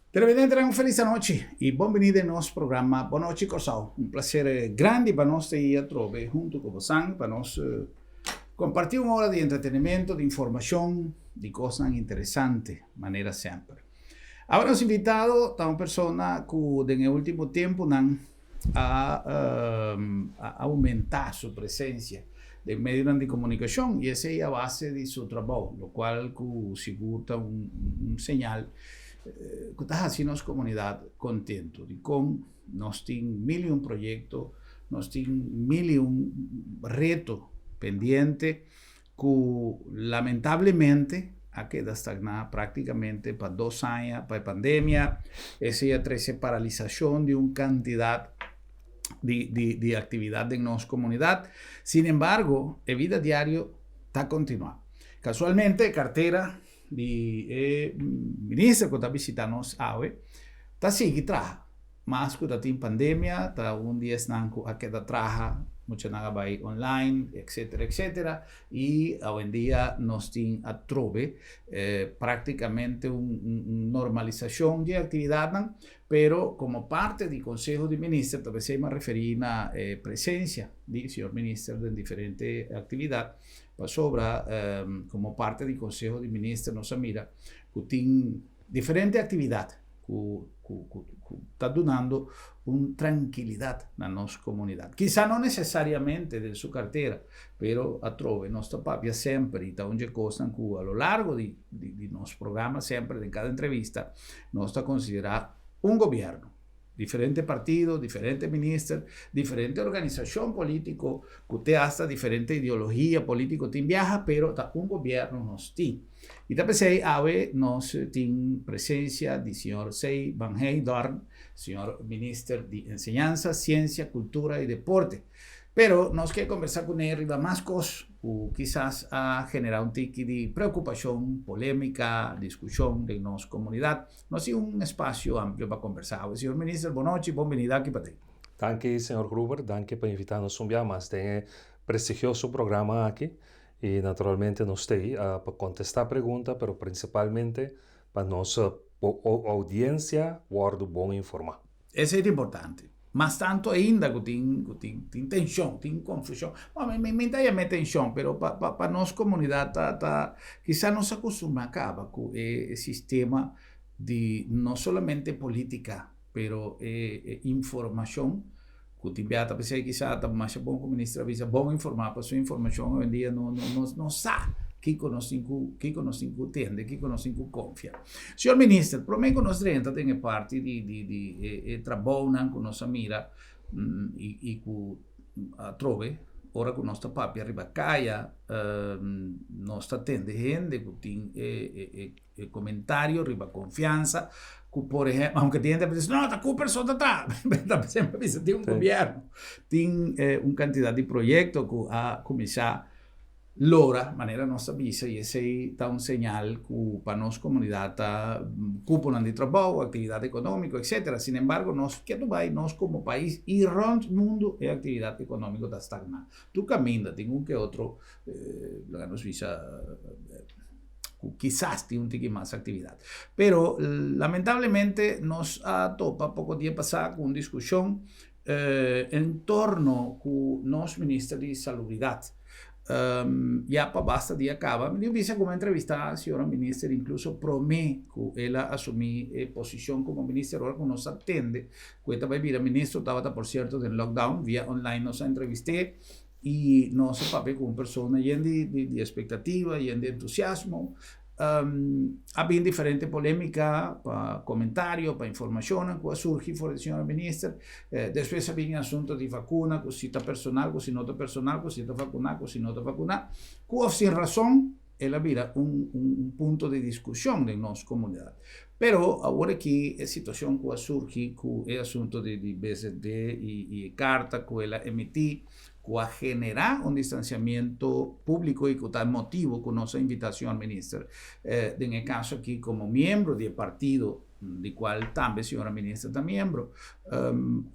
Televidentenan, un felis anochi i bon bini den nos programa Bon Nochi Kòrsou. Un plaser grandi pa nos ta i atrobe huntu ku bosan pa nos kompartí un ora di entretenimento, di informashon, di kosnan interesante manera semper. Awe nos invitado ta un persona ku den e ultimo tempunan a oumentá su presensia den medionan di komunikashon i esei a base di su trabou, lokual ku sigur ta un señal ku ta hasi nos komunidat kontentu. Dikon nos tin mil i un proyekto, nos tin mil i un reto pendiente ku lamentablemente a keda stagná práktikamente pa 2 aña pa e pandemia. Esei a trese paralisashon di un kantidat di aktividat den nos komunidat. Sin embargo, e bida diario ta kontinuá. Kasualmente, kartera di e minister ku ta bishitá nos awe ta sigui traha. Mas ku ta tin pandemia, ta un di esnan ku a keda traha, muchanan a bai online, etcetera, etcetera. I awendia nos tin atrobe práktikamente un normalisashon di aktividatnan, pero komo parte di Konseho di Minister, ta p'esei mi a referí na e presensia di señor minister den diferente aktividat, pasobra komo parte di Konseho di Minister nos a mira ku tin diferente aktividat ku ta dunando un trankilidat na nos komunidat. Kisá no nesesariamente den su kartera, pero atrobe nos ta papia semper i ta un dje kosnan ku a lo largo di nos programa semper den kada entrevista nos ta konsiderá un gobièrnu. Diferente partido, diferente minister, diferente organisashon polítiko ku te asta diferente ideologia polítiko tin biaha, pero ta un gobièrnu nos tin. I ta p'esei awe nos tin presensia di señor Cey van Heydoorn, señor minister di Enseñansa, Siensia, Kultura i Deporte. Pero nos ke kombersá kuné riba mas kos ku kisas a generá un tiki di preokupashon, polémika, diskushon den nos komunidat. Nos tin un espasio amplio pa kombersá awe. Señor minister, bon nochi, bon binida aki pa te. Danki, señor Gruber. Danki pa invitá nos un bia mas den e prestigioso programa aki. I naturalmente nos ta ei pa kontestá pregunta, pero prinsipalmente pa nos oudiensia wòrdu bon informá. Esei ta importante. Mas tantu ainda ku tin tenshon, tin konfushon. Bon, mi ta yam'é tenshon, pero pa nos komunidat ta kisas nos a kustumbrá kaba ku e sistema di no solamente polítika, pero e informashon ku tin bia ta p'esei kisas ta masha bon ku minister a bisa bon informá, pasobra informashon awendia no sa kiko nos tin ku tende, kiko nos tin ku konfia. Señor minister, promé ku nos drenta den e parti di e trabounan ku nos a mira i ku atrobe ora ku nos ta papia riba kaya, nos ta tende hende ku tin e komentario riba konfiansa ku, por ehèmpel, aunke tin hende a bisa: "No, ta ku persona ta traha", semper bisa tin un gobièrnu, tin un kantidat di proyekto ku a kuminsá lora, manera nos ta bisa, i esei ta un señal ku pa nos komunidat ta kuponan di trabou, aktividat ekonómiko, etcetera. Sin embargo, nos ke bai nos komo pais i rònt mundu e aktividat ekonómiko ta stagná. Tur kaminda tin un ke otro, laga nos bisa, ku kisas tin un tiki mas aktividat. Pero lamentablemente nos a topa poko dia pasá ku un diskushon en torno ku nos minister di Salubridat. Ya pa basta dia kaba, mi bisa ku mi a entrevistá señora minister inkluso promé ku el a asumí e posishon komo minister, ora ku nos a tende ku e ta bai bira minister, tabata por sierto den lockdown, via online nos a entrevist'é i nos a papia ku un persona yen di espektativa, yen di entusiasmo. A bin diferente polémika pa komentario, pa informashonnan ku a surgi for di señora minister. Despues a bin e asunto di vakuna, ku si ta personal, ku si no ta personal, ku si ta vakuná, ku si no ta vakuná, ku òf sin rason el a bira un punto di diskushon den nos komunidat. Pero awor aki e situashon ku a surgi ku e asunto di BZD i e karta ku el a emití, ku a generá un distansiamiento públiko i ku ta motibu ku nos a invitá señor minister, den e kaso aki komo miembro di e partido di kual tambe señora minister ta miembro,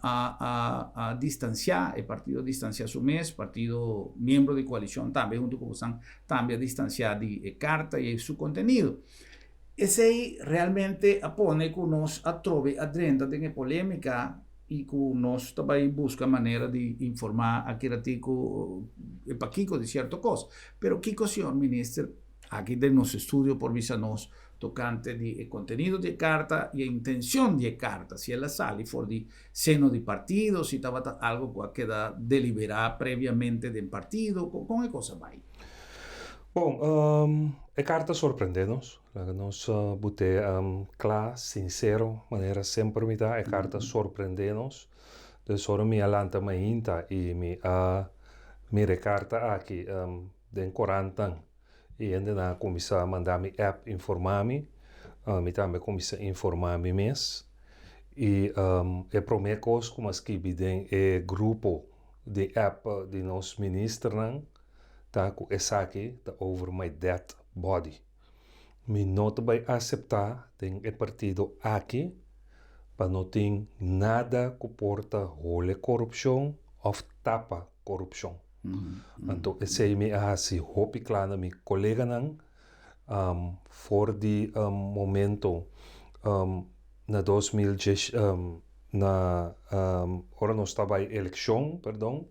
a distansiá, e partido a distansiá su mes, partido miembro di koalishon tambe huntu ku bosan tambe a distansiá di e karta i su kontenido. Esei realmente a pone ku nos atrobe a drenta den e polémika i ku nos ta bai buska manera di informá aki ratiku e pakiko di sierto kos. Pero kiko señor minister aki den nos estudio por bisa nos tokante di e kontenido di e karta i e intenshon di e karta, si el a sali for di seno di partido, si tabata algo ku a keda deliberá previamente den partido, kon e kos a bai? Bon, e karta a sorprendé nos. Laga nos but'é kla, sinsero, manera semper mi ta, e karta a sorprendé nos. Dus ora mi a lanta mainta i mi a mira e karta aki den korantnan i hendenan a kuminsá manda mi app informá mi, mi tambe a kuminsá informá mi mes. I e promé kos ku mi a skibi den e grupo di app di nos ministernan ta ku esaki ta over my dead body. Mi no ta bai aseptá den e partido aki pa no tin nada ku por ta hole korupshon òf tapa korupshon. Anto esei mi a hasi hopi kla na mi koleganan for di momento na 2010 na ora nos ta bai elekshon perdon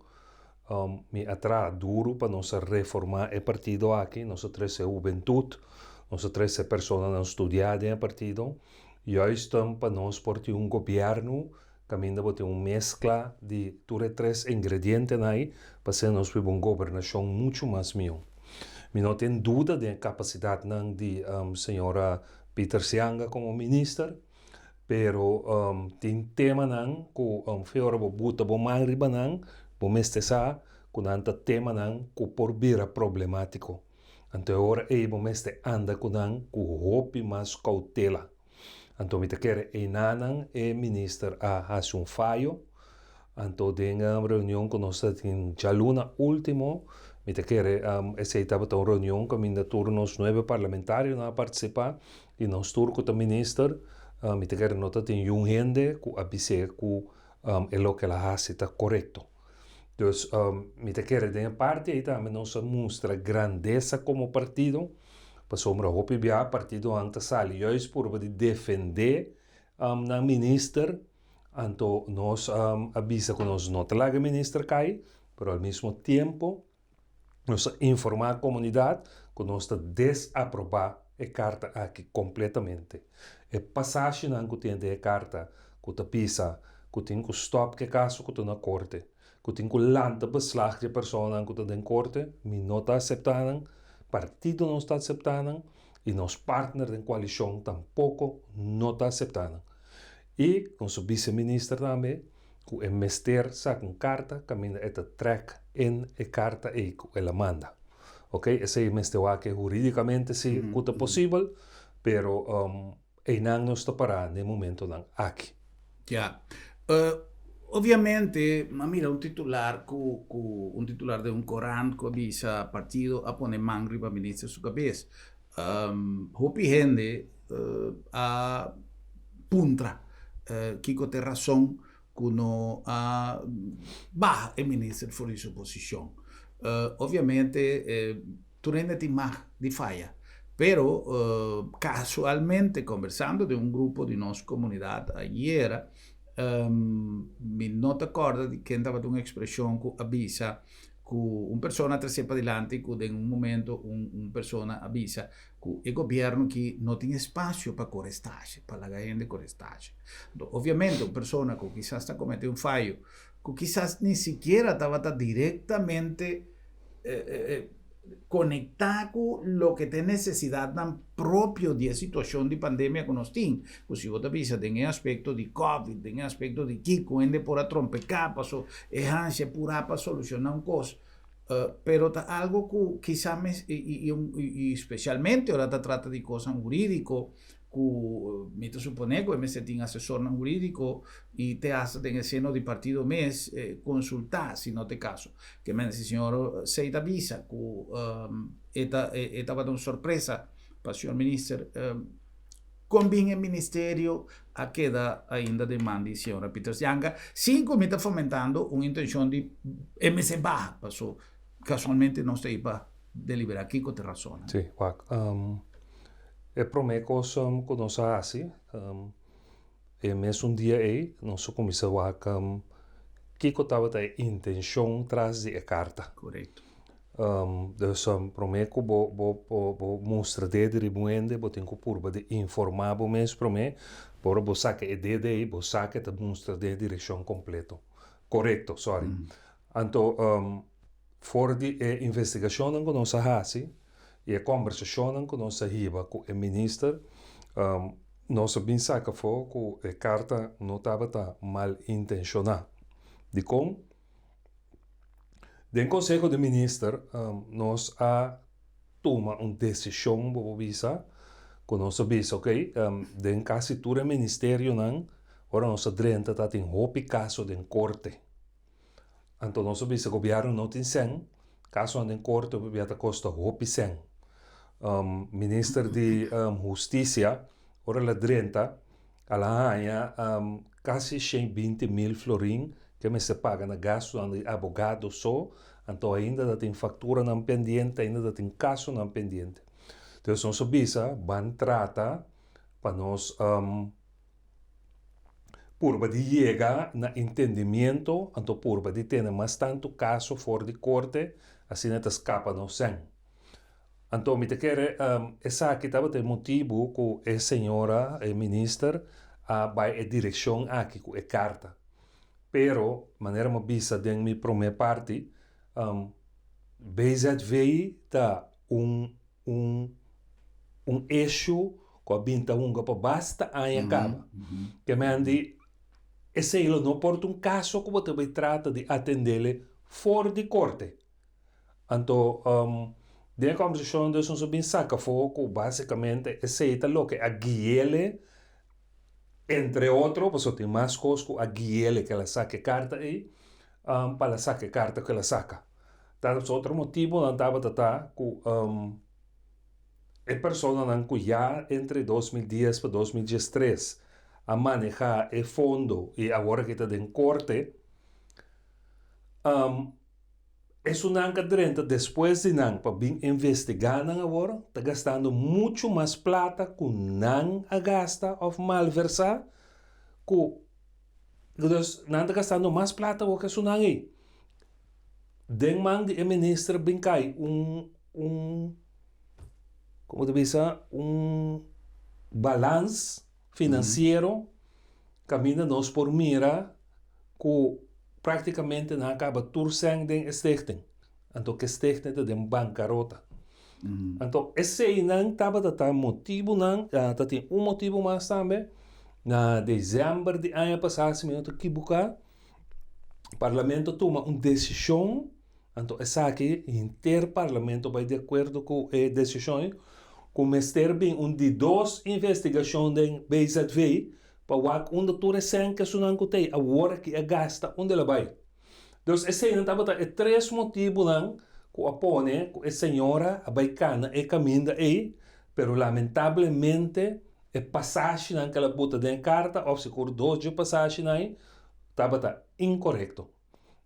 Mi a traha duru pa nos a reformá e partido aki, nos a trese hubentut, nos a trese personanan studiá den e partido, juist pa nos por tin un gobièrnu kaminda bo tin un meskla di tur e tres ingredientenan ei pa asina nos biba un gobernashon muchu mas mihó. Mi no tin duda den e kapasidatnan di señora Pietersz Janga komo minister. Pero tin temanan ku fe ora bo buta bo man riba nan, bo mester sa ku nan ta temanan ku por bira problemátiko. Anto e ora ei bo mester anda ku nan ku hopi mas koutela. Anto mi ta kere einanan e minister a hasi un fayo. Anto den reunion ku nos ta tin djaluna último, mi ta kere esei tabata un reunion kaminda tur nos nuebe parlamentarionan a partisipá I nos tur ku ta minister, mi ta kere no ta tin yun hende ku a bis'é ku e loke el a hasi ta korekto. Dus mi ta kere den e parti ei tambe nos a mustra grandesa komo partido, pasobra hopi bia partidonan ta sali juist purba di defendé nan minister, anto nos a bisa ku nos no ta laga e minister kai, pero al mismo tiempo Nos a informá komunidat ku nos ta desaprobá e karta aki kompletamente. E pasashinan ku tin den e karta ku ta bisa ku tin ku stòp ku e kaso ku ta na korte, ku tin ku lanta beslag di e personanan ku ta den korte, mi no ta aseptá nan, partido no ta aseptá nan i nos partner den koalishon tampoko no ta aseptá nan. I nos biseminister tambe ku e mester saka un karta kaminda e ta trèk in e karta ei ku el a manda. Ok, esei mester wak hurídikamente si ku ta posibel, pero einan nos ta pará den momentonan aki. Ya. Obviamente, m'a mira un titular ku ku un titular den un korant ku a bisa partido a pone man riba minister su kabes. Hopi hende a puntra kiko ta e rason ku no a baha e minister for di su posishon. Obviamente tur hende tin mag di faya, pero kasualmente kombersando den un grupo di nos komunidat ayera, mi no ta kòrda di ken tabata un ekspreshon ku a bisa ku un persona a trese padilanti ku den un momento un un persona a bisa ku e gobierno ki no tin espasio pa kore stashe, pa laga hende kore stashe. Anto obviamente un persona ku kisas ta komete un fayo ku kisas ni sikiera tabata direktamente Konektá ku loke ta e nesesidatnan propio di e situashon di pandemia ku nos tin. Ku si bo ta bisa den e aspekto di covid, den e aspekto di kiko hende por a trompeká paso e hansha e purá pa solushoná un kos. Pero ta algo ku kisa mes i i spesialmente ora ta trata di kosnan hurídiko ku mi ta suponé ku e mester tin asesornan hurídiko i te hasta den e seno di partido mes konsultá si no ta e kaso. Ke men si señor Seid ta bisa ku e ta e tabata un sorpresa pa señor minister kon bin e ministerio a keda ainda den man di señora Pietersz Janga sin ku mi ta fomentando un intenshon di e mester baha paso kasualmente nos ta ei pa deliberá kiko ta e rasonnan. Sí, wak. E promé kos ku nos a hasi, e mesun dia ei nos a kuminsá wak kiko tabata e intenshon tras di e karta. Korekto. Dus promé ku bo bo bo mustra dede riba un hende bo tin ku purba di informá bo mes promé, pa ora bo saka e dede ei bo sa ke ta mustra den e direkshon kompleto, korekto, sòri. Anto for di e investigashonnan ku nos a hasi i e kòmbersashonnan ku nos a hiba ku e minister, nos a bin saka afó ku e karta no tabata mal intenshoná. Dikon? Den Konseho di Minister nos a tuma un desishon, bo por bisa, ku nos a bisa, ok, den kasi tur e ministerionan ora nos a drenta ta tin hopi kaso den korte. Anto nos a bisa gobièrnu no tin sèn, kasonan den korte hopi bia ta kosta hopi sèn. Minister di Hustisia ora el a drenta al a haña kasi 120.000 florin ku e mester paga na gastunan di abogado so, anto ainda ta tin fakturanan pendiente, ainda ta tin kasonan pendiente. Entonces nos a bisa ban trata pa nos purba di yega na entendimiento, anto purba di tene mas tantu kaso for di korte, asina ta skapa nos sèn. Anto mi ta kere esaki tabata e motibu ku e señora, e minister, a bai e direkshon aki ku e karta. Pero, manera mi a bisa den mi promé parti, BZV ta un un un issue ku a bin ta hunga pa basta aña kaba. Ke men di esei lo no por ta un kaso ku bo ta bai trata di atendele for di korte. Anto den e kòmbersashon dus nos a bin saka afó ku básikamente esei ta loke a gui'ele, entre otro, pasobra tin mas kos ku a gui'ele ku el a saka e karta ei, pa el a saka e karta ku el a saka. Ta otro motibunan tabata ta ku e personanan ku ya entre 2010 pa 2013 a manehá e fondo i awor aki ta den korte, Esunnan ka drenta despues di nan pa bin investigá nan awor ta gastando muchu mas plata ku nan a gasta òf malversá ku dus nan ta gastando mas plata awor ku esunnan ei. Den man di e minister bin kai un un komo ta bisa un balans finansiero kaminda nos por mira ku Práktikamente nan a kaba tur sèn den e stichting. Anto ku e stichting ta den bankarota. Anto eseinan tabata ta motibunan, ta tin un motibu mas tambe, na desèmber di aña pasá si mi no ta kibuká, parlamento a tuma un desishon, anto esaki henter parlamento bai di akuerdo ku e desishon ei, ku mester bin un di dos investigashon den BZV Pa wak unda tur e sèn kesunan ku t'ei awor aki a gasta unda el a bai. Dus eseinan tabata e tres motibunan ku a pone ku e señora a bai kana e kaminda ei, pero lamentablemente e pasashinan ku el a buta den e karta òf sigur dos dje pasashinan ei tabata inkorekto.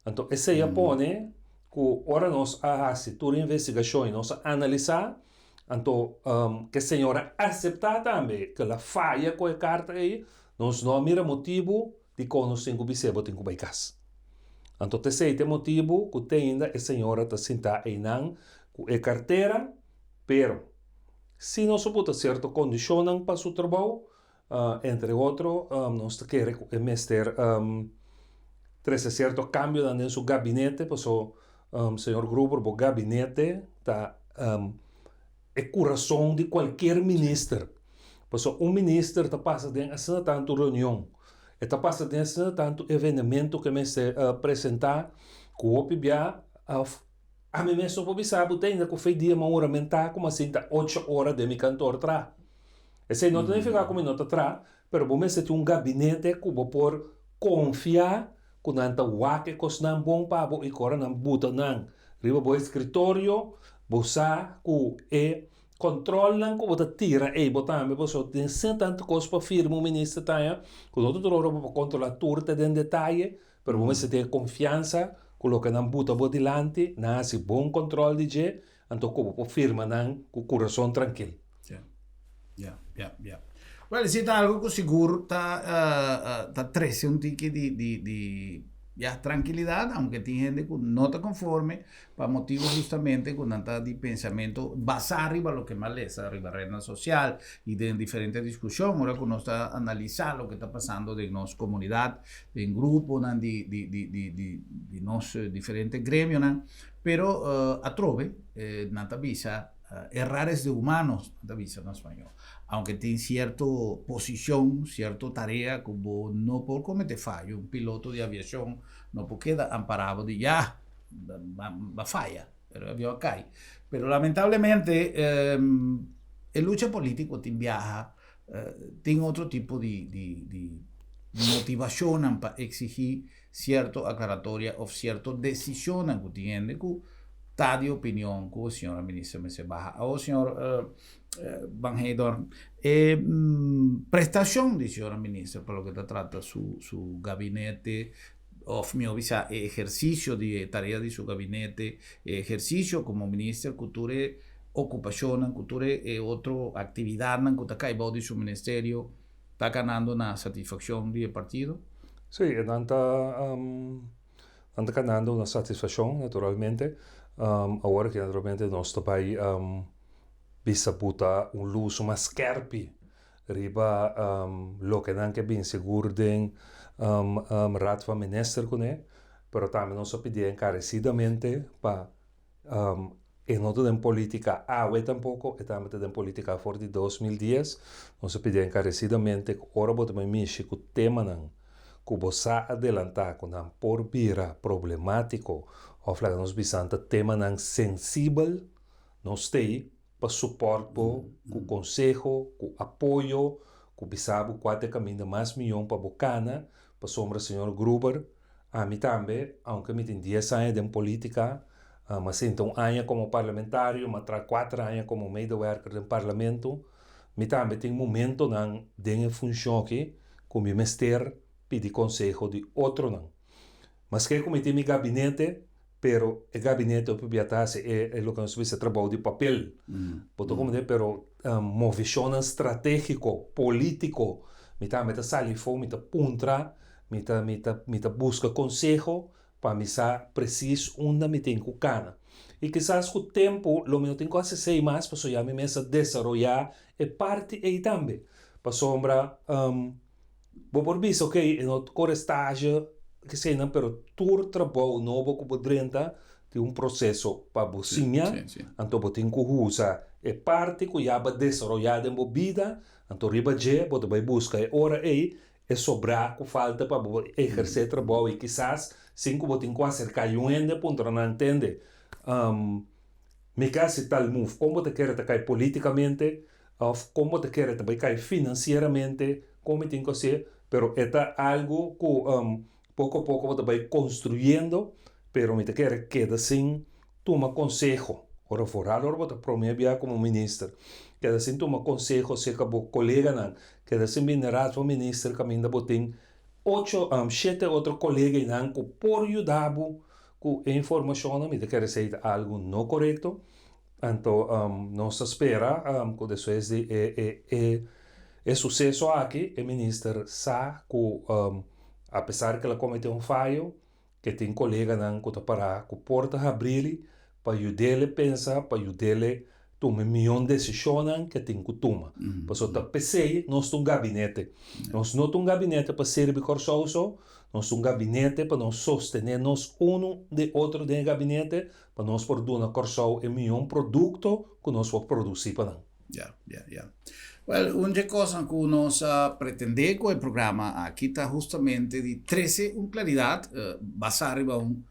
Anto esei a pone ku ora nos a hasi tur investigashon i nos a analisá, anto ku e señor a aseptá tambe ku el a faya ku e karta ei, nos no a mira motibu dikon nos tin ku bis'é bo tin ku bai kas. Anto ta esei ta e motibu ku te ainda e señora ta sintá einan ku e kartera, pero si nos a buta sierto kondishonnan pa su trabou, Entre otro, nos ta kere ku e mester trese sierto kambionan den su gabinete, paso señor Gruber bo gabinete ta e kurason di kualkier minister. Paso un minister ta pasa den asina tantu reunion, e ta pasa den asina tantu evenemento ku e mester presenta ku hopi bia ami mes no por bisa bo te ainda ku fe dia mi a huramentá ku mi a sinta ocho ora den mi kantor traha. Esei no ta nifiká ku mi no ta traha, pero bo mester tin un gabinete ku bo por konfia ku nan ta wak e kosnan bon pa bo i ku ora nan buta nan riba bo eskritorio, bo sa ku e kòntròlnan ku bo ta tira ei bo tambe pasobra tin asina tantu kos pa firma un minister taña ku no ta tur ora bo por kontrolá tur te den detaye, pero bo mester tin e konfiansa ku loke nan buta bo dilanti nan hasi bon kòntròl di dje anto ku bo por firma nan ku kurason trankil. Sí. Ja. Well, esei ta algo ku sigur ta ta trese un tiki di di di ya trankilidat, aunke tin hende ku no ta konforme pa motibu hustamente ku nan ta di pensamentu basá riba loke m'a lesa riba rednan sosial i den diferente diskushon ora ku nos ta analisá loke ta pasando den nos komunidat, den gruponan di di di di di di nos diferente gremionan, pero atrobe nan ta bisa. Errar es de humanos, nan ta bisa na spañol. Aunke tin cierto posicion, cierto tarea cu bo no por comete fayo. Un piloto di aviacion no por keda amparabo di ya, ba faya, pero e avion a cay. Pero lamentablemente e lucha politico tin biaha tin otro tipo di di motivacionnan pa exigi cierto aclaratoria of cierto decisionnan cu tin hende cu ta di opinion cu señora minister mester baha. Awor señor Van Heydoorn, e prestacion di señora minister pa loke ta trata su su gabinete of miho bisa e ehercicio di e tarea di su gabinete, e ehercicio como minister cu tur e ocupacionnan, cu tur e otro actividadnan cu ta cay bao di su ministerio, Ta ganando na satisfaccion di e partido? Sí, nan ta nan ta ganando na satisfaccion naturalmente. Awor aki naturalmente nos ta bai bisa buta un luz mas skerpi riba loke nan ke bin sigur den Raad van Minister kuné, pero tambe nos a pidi enkaresidamente pa E no ta den politica awe tampoco, e tambe ta den politica for di 2010. Nos a pidi encarecidamente cu ora bo ta bay mishi cu temanan cu bo sa adelanta cu nan por bira problematico of laga nos bisa nan ta temanan sensibel, nos t'ey pa support bo cu conseho, cu apoyo, cu bisa bo cua ta e caminda mas miyon pa bo cana, pasobra señor Gruber, Ami tambe, aunke mi tin dies aña den politica, m'a sinta un aña como parlamentario, m'a traha kuater aña como medewerker den parlamento, mi tambe tin momentonan den e funcion aki cu mi mester pidi conseho di otronan. Maske cu mi tin mi gabinete, pero e gabinete hopi bia ta haci e loke nos ta bisa trabou di papel. Bo ta comprende? Pero movecionnan strategico, politico, mi tambe ta sali afo, mi ta puntra. Mi ta mi ta mi ta buska konseho pa mi sa presis unda mi tin ku kana. I kisas ku tempu lo mi no tin ku hasi esei mas pasobra ya mi mes a desaroyá e parti ei tambe. Pasobra bo por bisa okey e no kore stage keseinan pero tur trabou nobo ku bo drenta tin un proseso pa bo siña, anto bo tin ku usa e parti ku ya bo a desaroyá den bo bida, anto riba dje bo ta bai buska e ora ei E sobrá ku falta pa bo ehersé trabou i kisas sin ku bo tin ku aserká yun hende puntra nan tende mi ke hasi tal move kon bo ta kere ta kai politikamente òf kon bo ta kere ta bai kai finansieramente kon mi tin ku hasié pero e ta algu ku poko a poko bo ta bai konstruyendo pero mi ta kere keda sin tuma konseho ora foral ora bo ta promé bia komo minister keda sin tuma konseho serka bo koleganan keda sin bini raad van minister kaminda bo tin ocho shete otro koleganan ku por yuda bo ku e informashonnan mi ta kere esei ta algu no korekto anto nos ta spera ku despues di e e e e suseso aki e minister sa ku apesar ku el a komete un fayo Ke tin koleganan ku ta pará ku porta habrili pa yud'ele pensa, pa yud'ele tuma e mion desishonnan ke tin ku tuma. Pasobra ta p'esei nos ta un gabinete. Nos no ta un gabinete pa sirbi Kòrsou so, nos ta un gabinete pa nos sostené nos unu di otro den e gabinete pa nos por duna Kòrsou e mion produkto ku nos por produsí pa nan. Ya, ya, ya. Well, un dje kosnan ku nos a pretendé ku e programa aki ta hustamente di trese un klaridat basá riba un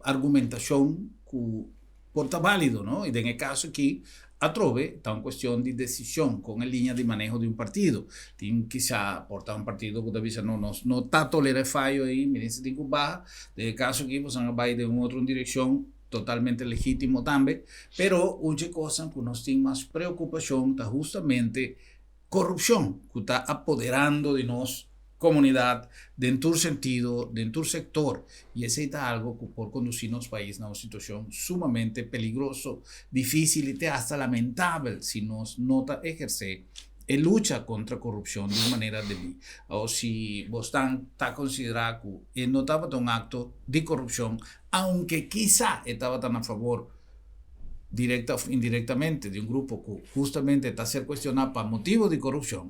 argumentashon ku por ta válido, no? I den e kaso aki atrobe ta un kuestion di desishon kon e liña di maneho di un partido. Tin kisá por ta un partido ku ta bisa no, nos no ta tolerá e fayo ei, minister tin ku baha. Den e kaso aki boso a bai den un otro direkshon. Totalmente legítimo tambe, pero un dje kosnan ku nos tin mas preokupashon ta hustamente korupshon ku ta apoderando di nos komunidat den tur sentido, den tur sektor, i esei ta algo ku por kondusí nos pais na un situashon sumamente peligroso, difísil i te asta lamentabel si nos no ta ehersé e lucha kontra korupshon di un manera debí. O si bosnan ta konsiderá ku e no tabata un akto di korupshon, aunke kisa e tabata na fabor direkta òf indirektamente di un grupo ku hustamente ta ser kuestioná pa motibu di korupshon,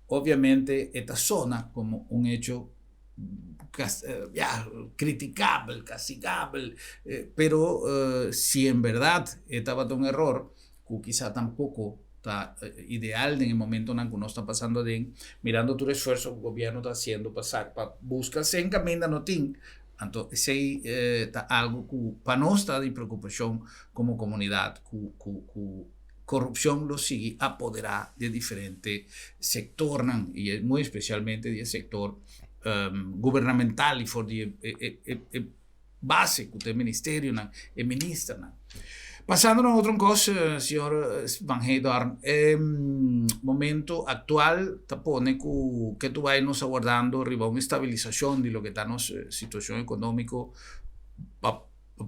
obviamente e ta sona komo un hecho ya, kritikabel, kastigabel, pero si en bèrdat e tabata un eror, ku kisa tampoko ta ideal den e momentonan ku nos ta pasando aden, mirando tur esfuerso ku gobièrnu ta hasiendo pa sa pa buska sen kaminda no tin, anto esei ta algu ku pa nos ta di preokupashon komo komunidat ku ku ku korupshon lo sigui apoderá di e diferente sektornan i muy espesialmente di e sektor gubernamental i for di e e base ku ta e ministerionan, e ministernan. Pasando na otro kos, señor Van Heydoorn, e momento aktual ta pone ku ke tur bai nos a wardando riba un estabilisashon di loke ta nos situashon ekonómiko pa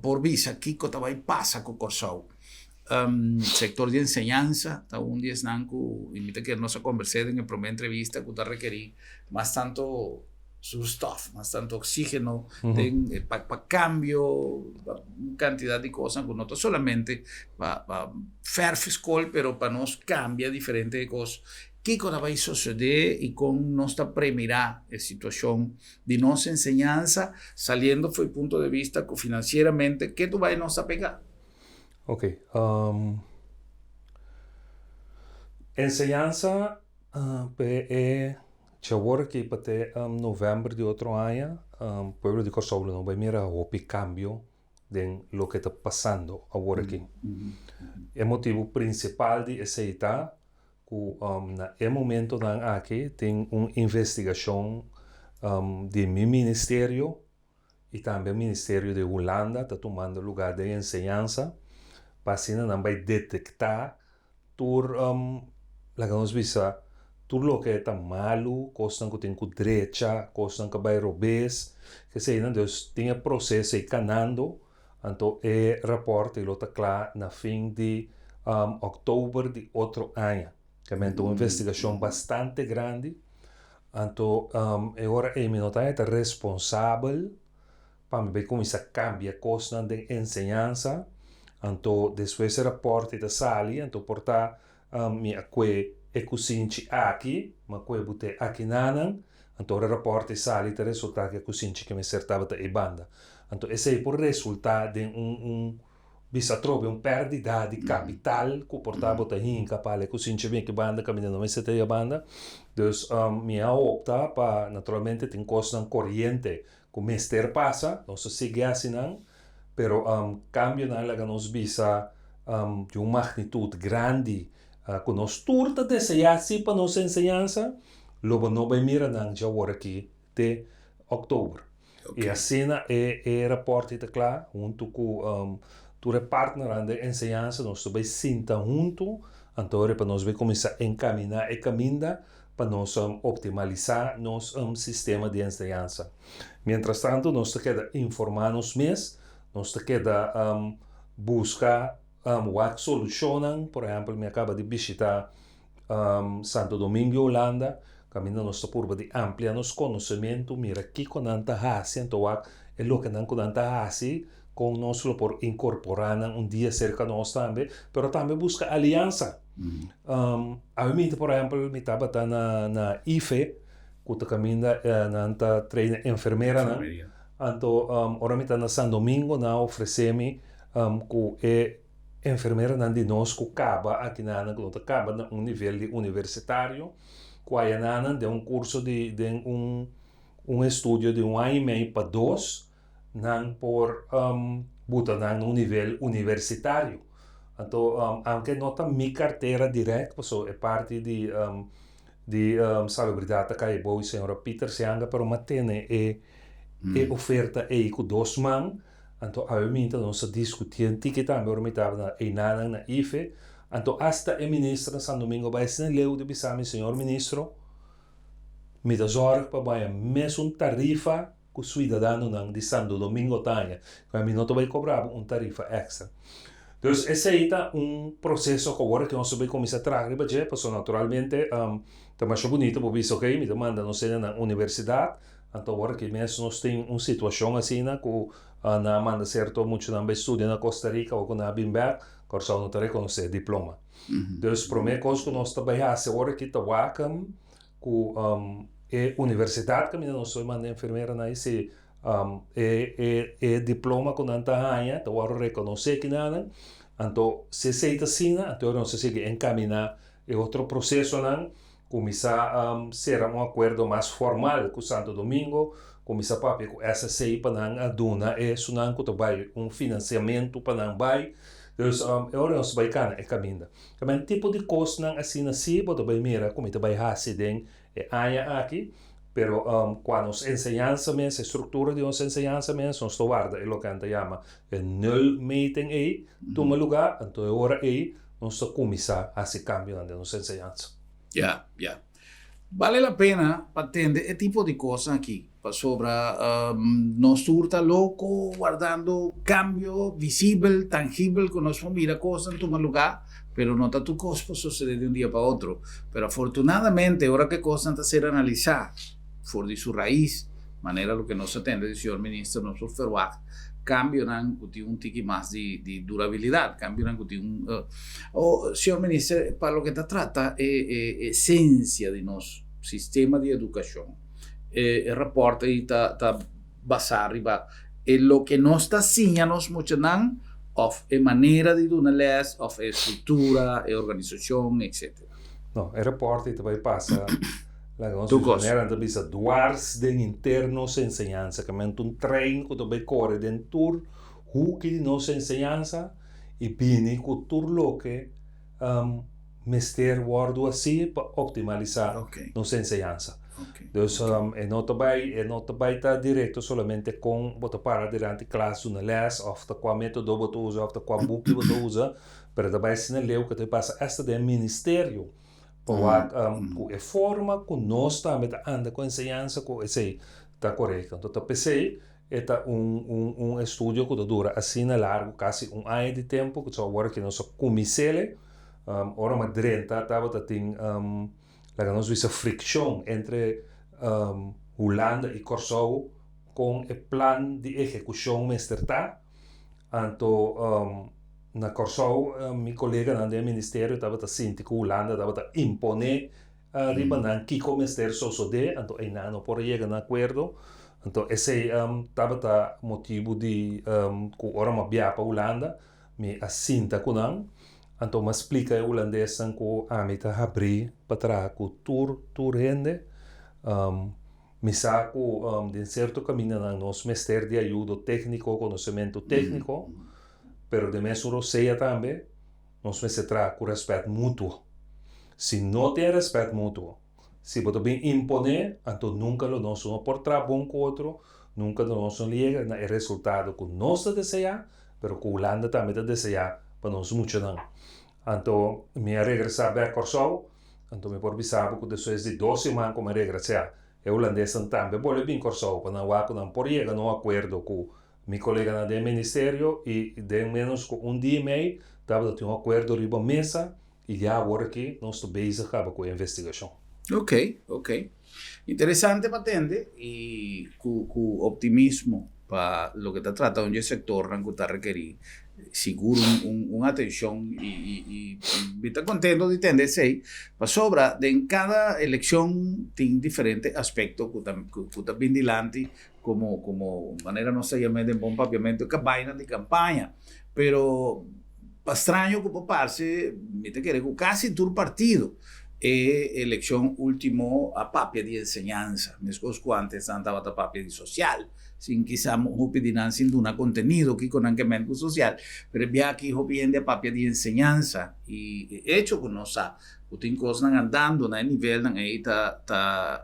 por bisa kiko ta bai pasa ku Kòrsou. Sektor di enseñansa ta un di esnan ku i mi ta kere nos a kombers'é den e promé entrevista ku ta rekerí mas tantu zuurstof, mas tantu oxígeno den pa pa cambio pa un cantidad di cosnan cu no ta solamente pa pa verf scol pero pa nos cambia diferente cos. Kico ta bay sucede y con nos ta premira e situacion di nos enseñansa saliendo for e punto de vista cu financieramente ke tu bay nos ta pega? Ok, enseñansa P'e djawor aki pa te novèmber di otro aña, pueblo di Kòrsou lo no bai mira hopi kambio den loke ta pasando awor aki. E motibu prinsipal di esei ta ku na e momentonan aki tin un investigashon di mi ministerio i tambe Ministerio di Hulanda ta tumando lugá den enseñansa pa asina nan bai detektá tur, laga nos bisa, tur loke ta malu, kosnan ku tin ku drecha, kosnan ku a bai robes, keseinan. Dus tin e proseso ei kanando, anto e rapòrt ei lo ta kla na fin di òktober di otro aña. Realmente un investigashon bastante grandi. Anto e ora ei mi no ta eta responsabel pa mi bai kuminsá kambia kosnan den enseñansa. Anto despues e rapòrt ei ta sali, anto por ta mi a kue e kusinchi aki, mi a kue but'é aki nanan. Anto ora e rapòrt ei sali ta resultá ku e kusinchi ke mester tabata ei banda. Anto esei por resultá den un un Bisa atrobe un pèrdida di kapital ku por ta bo ta hinka pa ale ku sinchi bin aki banda kaminda no mester ta e banda. Dus mi a opta pa naturalmente tin kosnan koriente ku mester pasa, nos ta sigui hasi nan, pero kambionan laga nos bisa di un magnitut grandi ku nos tur ta deseá si pa nos enseñansa, lo bo no bai mira nan djawor aki te òktober. I asina e e rapòrt ei ta kla huntu ku tur e partnernan den enseñansa nos ta bai sinta huntu anto ora pa nos bai kuminsá enkaminá e kaminda pa nos optimalisá nos sistema di enseñansa. Mientras tanto nos ta keda informá nos mes, nos ta keda buska wak solushonnan, por ehèmpel mi a kaba di bishitá Santo Domingo Hulanda, kaminda nos ta purba di amplia nos konosementu, mira kiko nan ta hasi, anto wak e loke nan ku nan ta hasi, kon nos lo por inkorporá nan un dia serka nos tambe, pero tambe buska aliansa. Awe mi ta por ehèmpel mi tabata na na IFE ku ta kaminda nan ta traina enfermeranan, anto ora mi ta na San Domingo nan a ofresé mi ku e Enfermeranan di nos ku kaba akinanan ku no ta kaba na un nivel di universitario, ku ayananan den un kurso di den un un estudio di un aña i mei pa dos, nan por buta nan na un nivel universitario. Anto aunke no ta mi kartera dirèkt pasobra e parti di di salubridat ta kai bou señora Pieter Sianga pero m'a tene e e oferta ei ku dos man. Anto awe minta nos a diskutí un tiki tambe ora mi tabata na einanan na IFE. Anto asta e minister na San Domingo bai asina leu di bisa mi, Señor Ministro, Mi ta zòrg pa bo haña mesun tarifa ku suidadanonan di Santo Domingo ta haña, ku mi no ta bai kobra bo un tarifa èkstra. Dus esei ta un proseso ku awor ku nos ta bai kuminsá traha riba dje, pasobra naturalmente ta masha bunito bo bisa okey mi ta manda nos hende na universidat, anto awor aki mes nos tin un situashon asina ku nan a manda sierto muchanan bai studia na Costa Rica awor ku nan a bin bèk, Kòrsou no ta rekonosé diploma. Dus promé kos ku nos ta bai hasi awor aki ta wak ku e universidat kaminda nos ta manda enfermeranan ei si e diploma ku nan ta haña ta wòrdu rekonosé kinanan. Anto si esei ta asina anto nos ta sigui enkaminá e otro prosesonan, kuminsá sera un akuerdo mas formal ku Santo Domingo, kuminsá papia ku SSC pa nan a duna esunnan ku ta bai un finansiamentu pa nan bai. Dus e ora nos ta bai kana e kaminda. Tamen tipo di kosnan asina si bo ta bai mira ku mi ta bai hasi den e aña aki, pero kua nos enseñansa mes, e struktura di nos enseñansa mes, nos ta warda e loke nan ta yama e nulmeting ei tuma lugá, anto e ora ei nos ta kuminsá hasi kambionan den nos enseñansa. Ya, ya. Bale la pena pa tende e tipo di kosnan aki, pasobra nos tur ta loko wardando kambio visibel, tangibel ku nos por mira kosnan tuma lugá, pero no ta tur kos por sosodé di un dia pa otro. Pero afortunadamente ora ku e kosnan ta ser analisá for di su rais, manera loke nos a tende di señor minister, nos por ferwagt kambionan ku tin un tiki mas di durabilidat, kambionan ku tin un. O, señor minister, pa loke ta trata e e esencia di nos sistema di educacion, e e rapport ei ta ta basa riba e loke nos ta siña nos muchanan of e manera di duna les of e structura, e organisacion, etcetera? No, e rapport ei ta bai pasa, laga nos bisa, manera nan ta bisa dwars den henter nos enseñansa, kamente un trein ku ta bai kore den tur huki di nos enseñansa, i bini ku tur loke mester wòrdu hasi pa optimalisá nos enseñansa. Dus e no ta bai e no ta bai ta direkto solamente kon bo ta para dilanti klas duna lès òf ta kua método bo ta usa òf ta kua buki bo ta usa, pero e ta bai asina leu ku ta pasa asta den ministerio pa wak ku e forma ku nos tambe ta anda ku enseñansa ku esei ta korekto. Anto ta p'esei E ta un un un estudio ku ta dura asina largu, kasi un aña di tempu, ku awor aki nos a kumins'é. Ora mi a drenta tabata tin laga nos bisa frikshon entre Hulanda i Kòrsou kon e plan di ehekushon mester ta. Anto na Kòrsou mi koleganan den e ministerio tabata sinti ku Hulanda tabata imponé Riba nan kiko mester sosodé, anto einan no por a yega na akuerdo. Anto esei tabata motibu di ku ora mi a bia pa Hulanda, mi a sinta ku nan, anto mi a splika e hulandesnan ku ami ta habrí pa traha ku tur tur hende. Mi sa ku den sierto kamindanan nos mester di ayudo tékniko, konosementu tékniko, pero den mesun rosea tambe Nos mester traha ku rèspèt mutuo. Si no tin e rèspèt mutuo, si bo ta bin imponé, anto nunka lo nos no por traha bon ku otro, nunka lo nos no yega na e resultado ku nos ta deseá, pero ku Hulanda tambe ta deseá pa nos muchanan. Anto mi a regresá bèk Kòrsou, anto mi por bisa bo ku despues di dos siman ku mi a regresá, e hulandesnan tambe bolbe bin Kòrsou pa nan wak ku nan por yega na un akuerdo ku Mi koleganan den ministerio i den ménos ku un dia i mei tabata tin un akuerdo riba mesa i ya awor aki nos ta bezig kaba ku e investigashon. Ok, ok. Interesante pa tende i ku ku optimismo pa loke ta trata un dje sektornan ku ta rekerí sigur un un un atenshon i i i mi ta kontento di tende esei pasobra den kada elekshon tin diferente aspekto ku ta ku ta bin dilanti Como como manera nos ta yam'é den bon papiamentu cabañanan di campaña. Pero pa straño cu por parce, mi ta kere cu casi tur partido e eleccion ultimo a papia di enseñansa, mescos cu antes nan tabata papia di social, sin kisa hopi di nan sin duna contenido kico nan ke men cu social. Pero e bia aki hopi hende a papia di enseñansa y e hecho cu nos sa cu tin cosnan andando na e nivelnan ey ta ta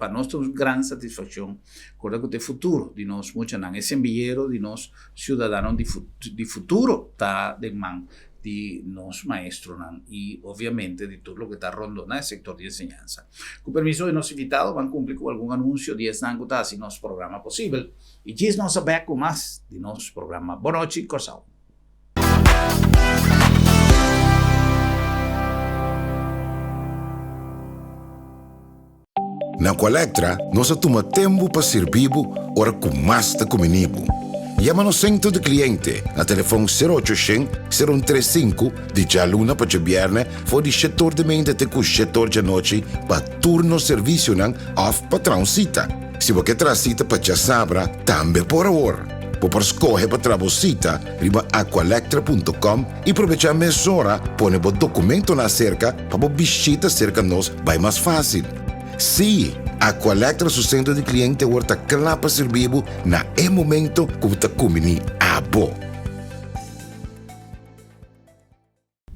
Pa nos ta un gran satisfaccion corda cu ta e futuro di nos muchanan, e sembillero di nos ciudadano di futuro ta den man di nos maestronan y obviamente di tur loke ta rondona e sector di enseñansa. Cu permiso di nos invitado ban cumpli cu algun anuncio di esnan cu ta haci nos programa posibel y djis nos a bek cu mas di nos programa Bon Nochi Corsou. Na Aqualectra nos a tuma tempu pa sirbi bo ora ku mas ta kumini bo. Yama nos sentro di kliente na telefon sero ocho shen, sero un tres sinku di djaluna pa djabièrnè for di shete or di meinta te ku shete or djanochi pa tur nos servisionan òf pa traha un sita. Si bo ke traha sita pa djasabra tambe por awor. Bo por skohe pa traha bo sita riba aqualectra punto com i probechá mesora pone bo dokumentonan aserka pa bo bishita serka nos bai mas fásil. Sí, Aqualectra su sentro di kliente awor ta kla pa sirbi bo na e momento ku bo ta kumbiní abo.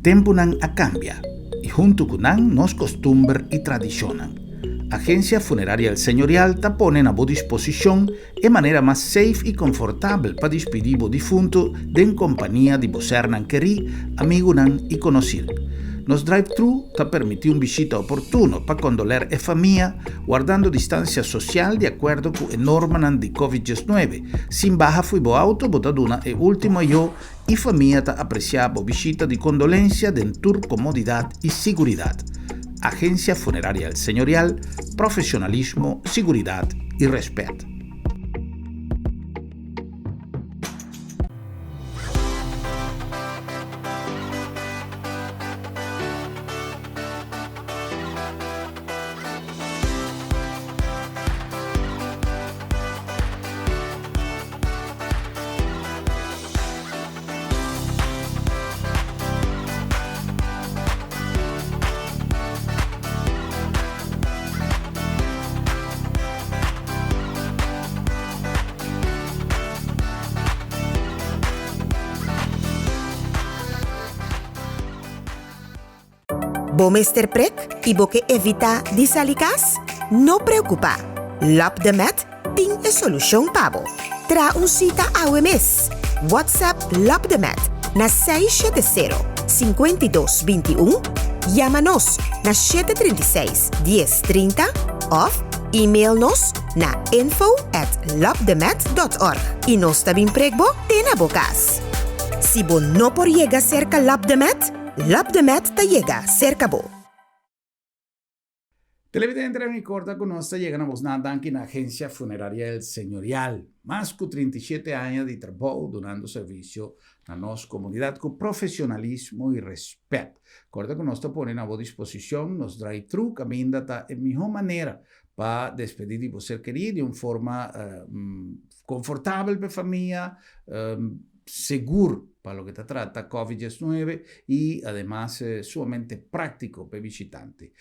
Tempunan a kambia i huntu ku nan nos kostumber i tradishonnan. Agensia Funeraria El Señorial ta pone na bo disposishon e manera mas safe i konfortabel pa dispidí bo difuntu den kompania di bo sernan kerí, amigunan i konosir. Nos drive-thru ta permití un bishita oportuno pa kondoler e famia, wardando distansia sosial di akuerdo ku e normanan di Covid diesnuebe. Sin baha fui bo auto bo ta duna e último ayó i famia ta apresiá bo bishita di kondolensia den tur komodidat i siguridat. Agensia Funeraria El Señorial, profesionalismo, siguridat i rèspèt. Bo mester prek i bo ke evitá di sali kas? No preokupá! Lab de Med Tin e solushon pa bo. Traha un sita awe mes. WhatsApp Labdemed na 670 52 21, yama nos na 736 10 30 òf email nos na info at labdemed dot org i nos ta bin prek bo te na bo kas. Si bo no por yega serka Labdemed, Labdemed ta yega serka bo. Televidente mi corda cu nos ta yega na bosnan danki na Agencia Funeraria El Señorial. Mas cu 37 aña di trabou dunando servicio na nos comunidad cu profesionalismo y respet. Corda cu nos ta pone na bo disposicion nos drive-thru caminda ta e miho manera pa despedi di bo ser keri di un forma confortabel p'e famia, segur pa loke ta trata Covid diesnuebe y ademas sumamente practico p'e bishitante.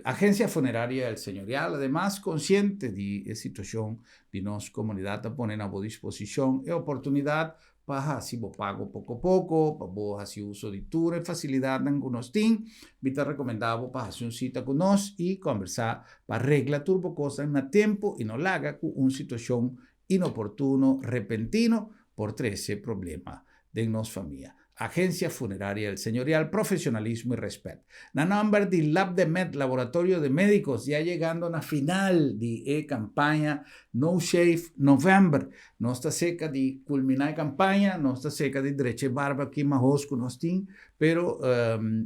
Agencia Funeraria El Señorial ademas consciente di e situacion di nos comunidad ta pone na bo disposicion e oportunidad pa haci bo pago poco poco, pa bo haci uso di tur e facilidadnan cu nos tin. Mi ta recomenda bo pa haci un cita cu nos y combersa pa regla tur bo cosnan na tempo y no laga cu un situacion inoportuno repentino por trece problema den nos famia. Agencia Funeraria El Señorial, profesionalismo y respet. Na nomber di Labdemed, Laboratorio de Medicos, ya yegando na final di e campaña No Shave November. Nos ta cerca di culmina e campaña, nos ta cerca di drecha e barba ki mahos cu nos tin, pero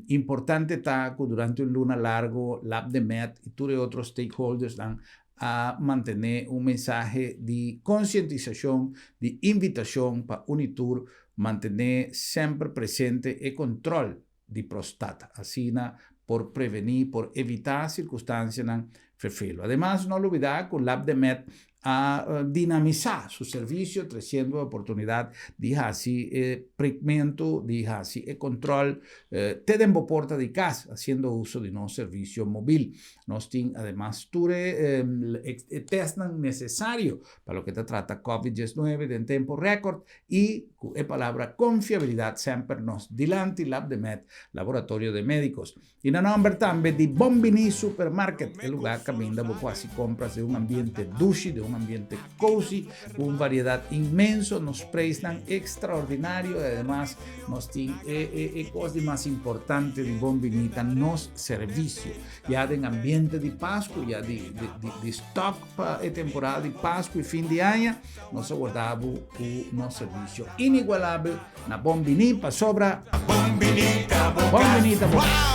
importante ta cu durante un luna largo Labdemed y tur e otro stakeholdersnan a mantené un mensahe di konsientisashon, di invitashon pa un i tur mantené semper presente e kontròl di prostata. Asina por prevení, por evitá sirkunstansianan ferfelu. Ademas no lubidá ku Labdemed a dinamisá su servisio tresiendo e oportunidat di hasi e prikmentu, di hasi e kontròl te den bo porta di kas, hasiendo uso di nos servisio mobil. Nos tin ademas tur e testnan necesario pa loke ta trata Covid diesnuebe den tempo record y cu e palabra confiabilidad semper nos dilanti Labdemed, Laboratorio de Medicos. Y na nomber tambe di Bon Bini Supermarket, e lugar caminda bo por haci compras den un ambiente dushi, den un. Un ambiente cozy, ku un variedat inmenso, nos preisnan ekstraordinario i ademas nos tin e e e kos di mas importante di Bon Biní ta nos servisio. Ya den ambiente di Pasku, ya di di di di stock pa e temporada di Pasku i fin di aña, nos a warda bo ku nos servisio inigualabel na Bon Biní pasobra Bon Biní ta bo Bon Biní ta bo kas.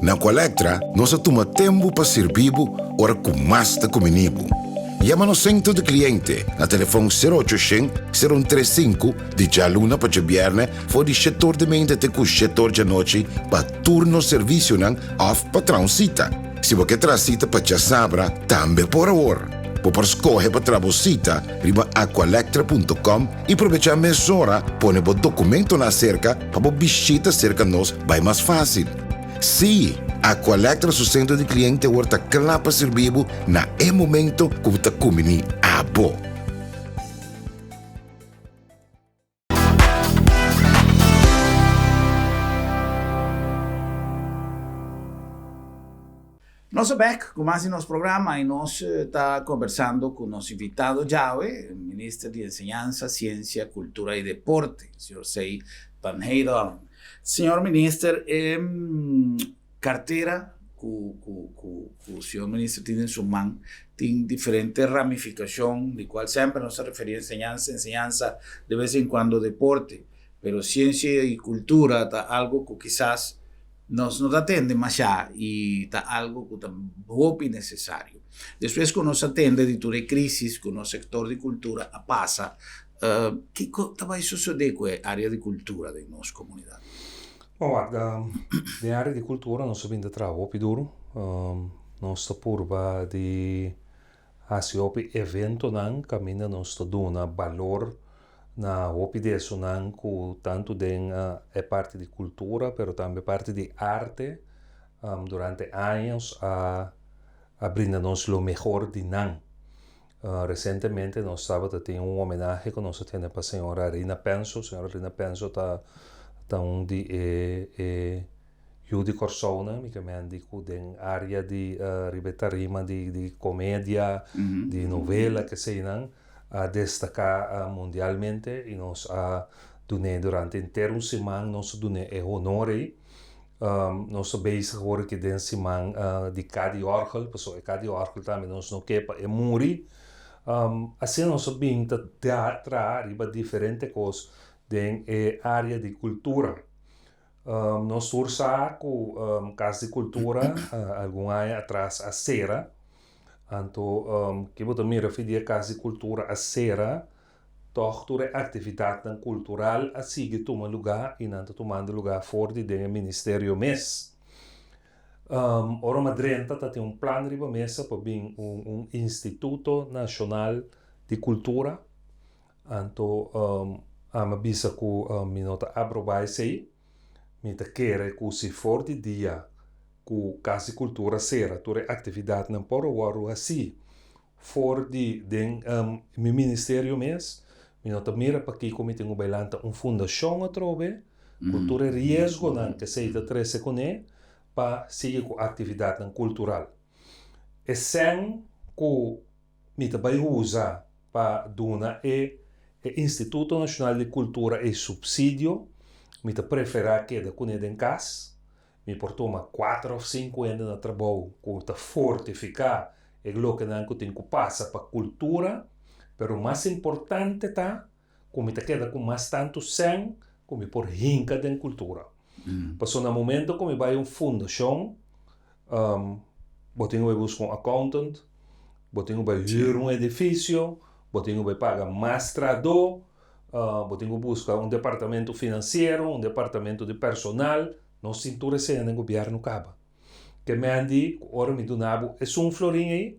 Na Aqualectra nos a tuma tempu pa sirbi bo ora ku mas ta kumini bo. Yama nos sentro di kliente na telefòn sero ocho shen, sero un tres sinku di djaluna pa djabièrnè for di shetor di meinta te ku shetor djanochi pa tur nos servisionan òf pa traha un sita. Si bo ke traha sita pa djasabra tambe por awor. Bo por skohe pa traha bo sita riba aqualectra punto com i probechá mesora pone bo dokumentonan aserka pa bo bishita serka nos bai mas fásil. Sí, Aqualectra su sentro di kliente awor ta kla pa sirbi bo na e momento ku bo ta kumbiní abo. Nos a bek ku mas di nos programa i nos ta kombersando ku nos invitado djawe, Minister di Enseñansa, Siensia, Kultura i Deporte, señor Sey van Heydoorn. Señor Minister, e kartera ku ku ku ku señor Minister tin den su man tin diferente ramifikashon di kual semper nos ta referí enseñansa, enseñansa, de bes en kuando deporte, pero siensia i kultura ta algo ku kisas Nos no ta tende mashá i ta algu ku ta hopi nesesario. Despues ku nos a tende di tur e krísis ku nos sektor di kultura a pasa, kiko ta bai sosodé ku e área di kultura den nos komunidat? Bon, wak, den área di kultura nos a bin ta traha hopi duru. Nos ta purba di hasi hopi eventonan kaminda nos ta duna balor na hopi di esunnan ku tantu den e parti di kultura pero tambe parti di arte durante años a a brinda nos lo mehor di nan. Resientemente nos tabata tin un homenahe ku nos a tene pa señora Rina Penso. Señora Rina Penso ta ta un di e e Yu di Kòrsounan, mi ke men di ku den área di riba e tarima di di komedia, di novela keseinan a destaká mundialmente i nos a dun'é durante henter un siman nos a dun'é e honor ei. Nos ta bezig awor aki den siman di Kadi Òrgel, pasobra e Kadi Òrgel tambe nos no ke pa e muri. Asina nos a bin ta traha riba diferente kos den e área di kultura. Nos tur sa ku Kas di Kultura algun aña atras a sera. Anto ke bo ta mira fi di e Kas di Kultura a sera, tòg tur e aktividatnan kultural a sigui tuma lugá i nan ta tumando lugá for di den e ministerio mes. Ora mi a drenta ta tin un plan riba mesa pa bin un Instituto Nashonal di Kultura. Anto ami a bisa ku mi no ta aprobá esei. Mi ta kere ku si for di dia ku Kas di Kultura sera tur e aktividatnan por a wòrdu hasí for di den mi ministerio mes, mi no ta mira pakiko mi tin ku bai lanta un fundashon atrobe ku tur e riesgonan ku esei ta trese kuné pa sigui ku aktividatnan kultural. E sèn ku mi ta bai usa pa duna e e Instituto Nashonal di Kultura e supsidio, mi ta preferá keda kuné den kas. Mi por tuma kuater òf sinku hende na trabou ku ta fortifiká e lokenan ku tin ku pasa pa kultura, pero mas importante ta ku mi ta keda ku mas tantu sèn ku mi por hinka den kultura. Pasobra na momento ku mi bai un fundashon, bo tin ku bai buska un accountant, bo tin ku bai hür un edifisio, bo tin ku bai paga mas trahadó, bo tin ku buska un departamento finansiero, un departamento di personal, nos tin tur esei den gobièrnu kaba. Ke men di ku ora mi duna bo esun florin ei,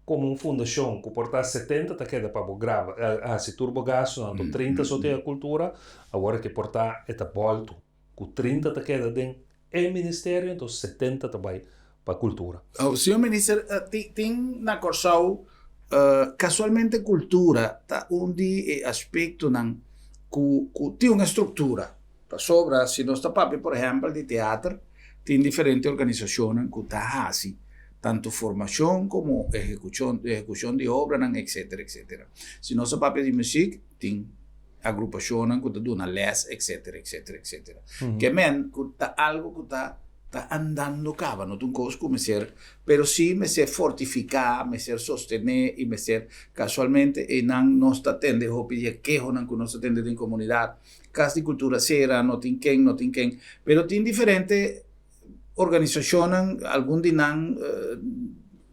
komo un fundashon ku por ta setenta ta keda pa bo graba hasi tur bo gastunan anto 30 so ta e kultura, awor ke por ta e ta bòltu ku 30 ta keda den e ministerio anto 70 ta bai pa kultura. Señor Minister, tin na Kòrsou kasualmente kultura ta un di e aspektonan ku ku tin un struktura. Pasobra si nos ta papia por ehèmpel di teater, tin diferente organisashonnan ku ta hasi. Tantu formashon komo ehekushon ehekushon di obranan etsetera etsetera. Si nos a papia di muzik tin agrupashonnan ku ta duna lès etsetera etsetera etsetera. Ke men ku ta algu ku ta ta andando kaba no ta un kos ku mester pero si mester fortifiká mester sostené i mester kasualmente einan nos ta tende hopi di e kehonan ku nos ta tende den komunidat kas di kultura sera no tin ken no tin ken pero tin diferente Organisashonnan, algun di nan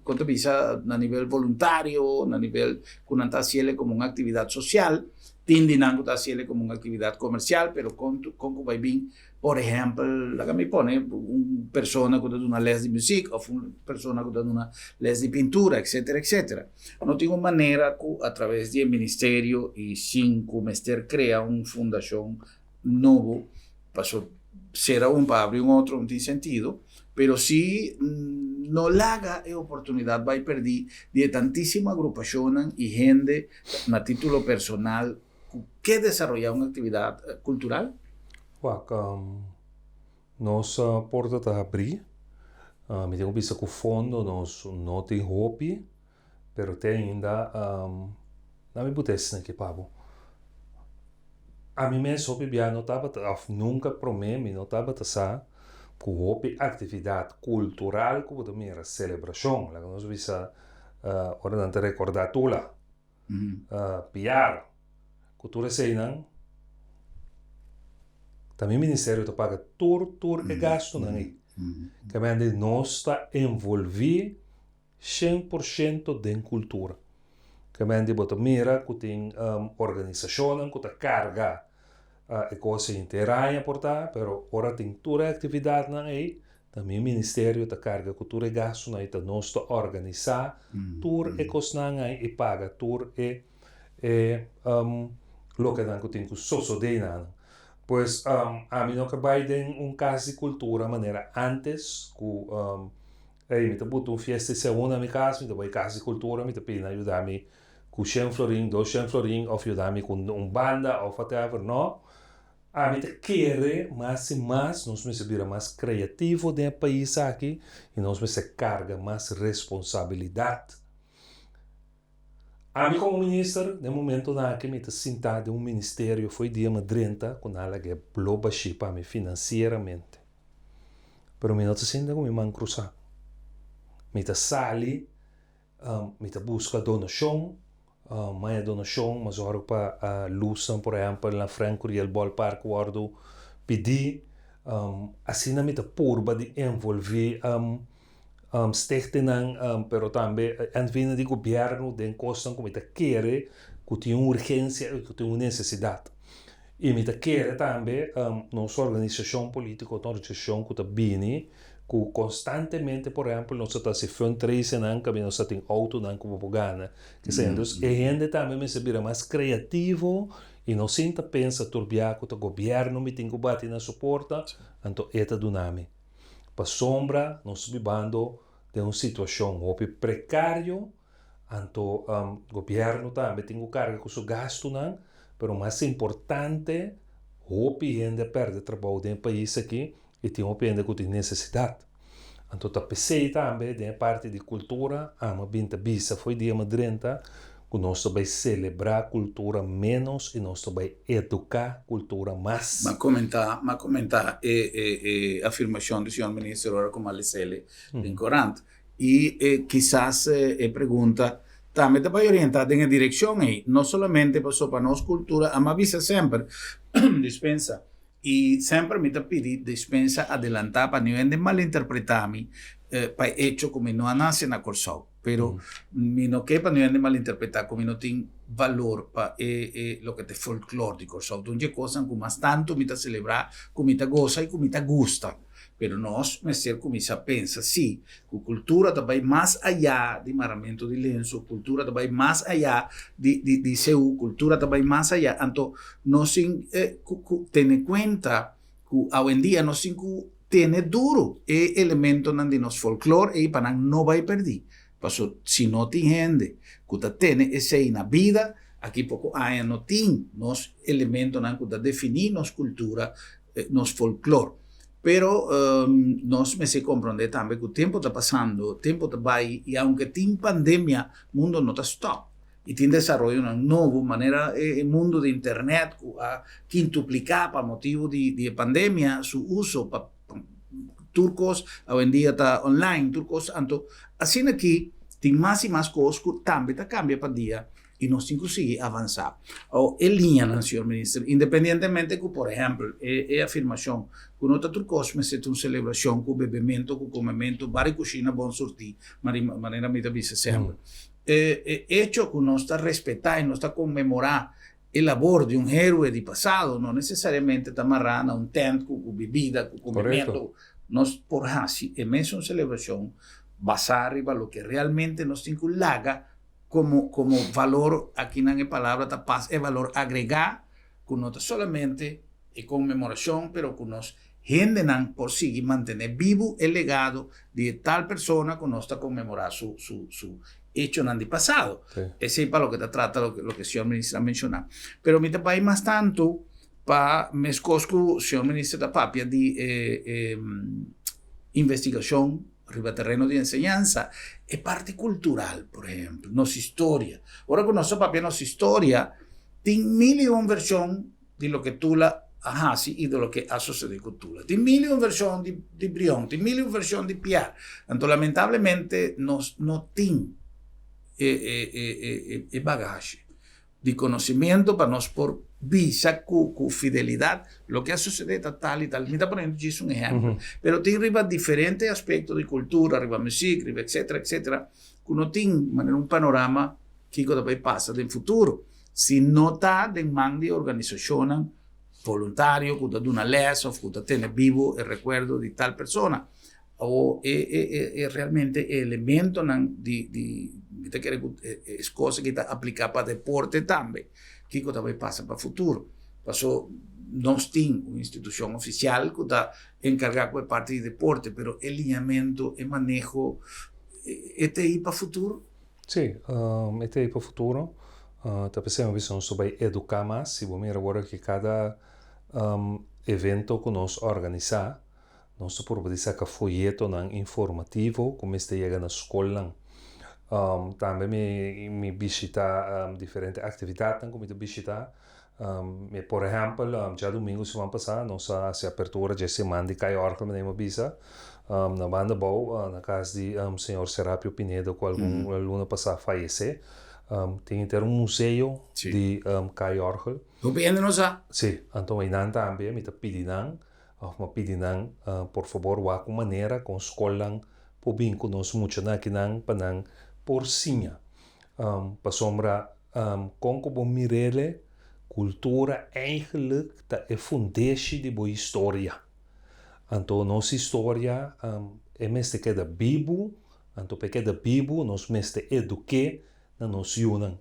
kon ta bisa na nivel voluntario, na nivel ku nan ta hasiel komo un aktividat sosial, tin di nan ku ta hasiel komo un aktividat komersial, pero kon kon ku bai bin, por ehèmpel, laga mi pone un persona ku ta duna lès di muzik òf un persona ku ta duna lès di pintura, etsetera, etsetera. No tin un manera ku atraves di e ministerio i sin ku mester krea un fundashon nobo, paso sera un pa abri un otro no tin sentido, pero si no laga e oportunidad bai perdi di e tantisimo agrupacionnan y hende na titulo personal cu ke desaroya un actividad cultural. Wak, nos porta ta habri, mi tin cu bisa cu fondo nos no tin hopi, Pero te ainda na mi bute esaki aki pa bo. Ami mes hopi bia no tabata of nunca prome mi no tabata sa cu hopi actividad cultural cu bo ta mira celebracion laga nos bisa ora nan ta recorda Tula, Piar cu tur eseynan ta mi ministerio ta paga tur tur e gastonan ey. Kende nos ta envolvi 100% den kultura. Kemen bo ta mira ku tin organisashonnan ku ta karga e kos henter aña por ta, pero ora tin tur e aktividatnan ei, ta mi ministerio ta karga ku tur e gastunan ei, ta nos ta organisá tur e kosnan ei i paga tur e e lokenan ku tin ku sosodé na nan. Pues ami no ke bai den un kas di kultura manera ántes ku Ey, mi ta buta un fiesta di segun na mi cas, mi ta bay Casa di Cultura, mi ta pidi nan yuda mi cu shen florin, dos shen florin, of yuda mi cu un banda of whatever, no. Ami ta kere mas y mas nos mester bira mas creativo den e pais aki y nos mester carga mas responsabilidad. Ami komo minister, den momentonan aki mi ta sintá den un ministerio fo'i dia mi drenta ku nan a laga e blo bashí pa mi finansieramente. Pero mi no ta sinta ku mi man krusá. Mi ta sali, mi ta buska donashon, maya donashon, mi a sòru pa lusnan por ehèmpel na Frank Curiel Ballpark wòrdu pidí. Asina mi ta purba di envolví Stichtingnan, pero tambe NV di gobièrnu den kosnan ku mi ta kere ku tin un urgensia i ku tin un nesesidat. I mi ta kere tambe nos organisashon polítiko ta un organisashon ku ta bini ku konstantemente por ehèmpel nos ta hasi fundraisingnan kaminda nos ta tin outonan ku bo por gana. Entonces e hende tambe mester bira mas kreativo i no sinta pensa tur bia ku ta gobièrnu mi tin ku bati na su porta anto e ta duna mi. Pasobra nos ta bibando den un situacion hopi precario, anto gobierno tambe tin cu carga cu su gastonan, pero mas importante hopi hende a perde trabou den e pais aki y tin hopi hende cu tin necesidad. Anto ta pesey tambe den e parti di cultura amo a bin ta bisa fo'i dia mi drenta cu nos ta bay celebra cultura menos y nos ta bay educa cultura mas. M'a comenta, m'a comenta e e e afirmacion di señor minister ora cu m'a lesele den corant y e kisas e pregunta tambe ta bay orienta den e direccion ey, no solamente pasobra nos cultura, a m'a bisa semper, dispensa, y semper mi ta pidi dispensa adelanta pa niun hende malinterpreta mi pa e hecho cu mi no a nace na Corsou. Pero mi no ke pa niun hende malinterpretá ku mi no tin balor pa e e loke ta e folklor di Kòrsou. Ta un dje kosnan ku mas tantu mi ta selebrá, ku mi ta gosa i ku mi ta gusta. Pero nos mester kuminsá pensa si ku kultura ta bai mas ayá di maramentu di lensu, kultura ta bai mas ayá di di di seú, kultura ta bai mas ayá. Anto nos tin ku ku tene kuenta ku awendia nos tin ku Tene duru e elementonan di nos folklor ei pa nan no bai perdí. Paso si no tin hende ku ta tene esei na bida, aki poko aña no tin nos elementonan ku ta definí nos kultura, nos folklor. Pero nos mester komprondé tambe ku tempu ta pasando, tempu ta bai i aunke tin pandemia, mundo no ta stòp i tin desaroyonan nobo manera e mundo di internet ku a kintupliká pa motibu di e pandemia su uso pa tur kos awendia ta online, tur kos anto asina aki tin mas i mas kos ku tambe ta kambia pa dia i nos tin ku sigui avansá. Awor e liñanan, señor Minister, independientemente ku por ehèmpel e e afirmashon ku no ta tur kos mester ta un selebrashon ku bebementu, ku komementu, bari kushina bon surtí, manera mi ta bisa semper. E e echo ku nos ta respetá i nos ta konmemorá e labor di un héroe di pasado no nesesariamente ta mará na un tènt ku ku bibida, ku komementu. Nos por hasi e mesun selebrashon basá riba loke realmente nos tin ku laga Como como valor akinan e palabra ta pas e valor agregá ku no ta solamente e konmemorashon pero ku nos hendenan por sigui mantené bibu e legado di e tal persona ku nos ta konmemorá su su su echonan di pasado. Esei pa loke ta trata loke loke señor minister a menshoná. Pero mi ta bai mas tantu pa meskos ku señor minister ta papia di e e investigashon Riba tereno di enseñansa, e parti kultural, por ehempel, nos historia. Ora ku nos ta papia nos historia, tin mil i un vershon di loke Tula a hasi i di loke a sosodé ku Tula. Tin mil i un vershon di di Brion, tin mil i un vershon di Piar. Anto lamentablemente nos no tin e e e e bagashi. Di conocimiento pa nos por bisa cu cu fidelidad loke a sucede ta tal y tal. Mi ta poniendo djis un ehempel. Pero tin riba diferente aspecto di cultura, riba muziek, riba etcetera, etcetera, cu no tin manera un panorama kico ta bay pasa den futuro. Si no ta den man di organisacionnan voluntario cu ta duna les of cu ta tene bibo e recuerdo di tal persona. Awor e e e e realmente e elementonan di di mi ta kere ku e e kos aki ta apliká pa deporte tambe. Kiko ta bai pasa pa futuro? Paso nos tin un institushon ofisial ku ta enkargá ku e parti di deporte, pero e liñamentu, e maneho, e ta ei pa futuro? Sí, e ta ei pa futuro. Ta p'esei mi bisa nos ta bai eduká mas. Si bo mira awor aki kada evento ku nos organisá, Nos ta purba di saka foyetonan informativo ku mester yega na skolnan. Tambe mi mi bishita diferente aktividatnan ku mi ta bishita. Mi por ehèmpel djadumingu siman pasá nos a hasi apertura dje siman di Kai Òrgel manera mi a bisa na banda abou na kas di señor Serapio Pinedo ku algun luna pasá a fayesé. Tin henter un museo di Kai Òrgel. Hopi hende no sa. Sí, anto einan tambe mi ta pidi nan Of m'a pidi nan, por fabor wak un manera kon skolnan por bin ku nos muchanan akinan pa nan por siña. Pasobra kon ku bo mir'ele, kultura eigenlijk ta e fundeshi di bo historia. Anto nos historia e mester keda bibu, anto pa e keda bibu nos mester eduk'é na nos yunan.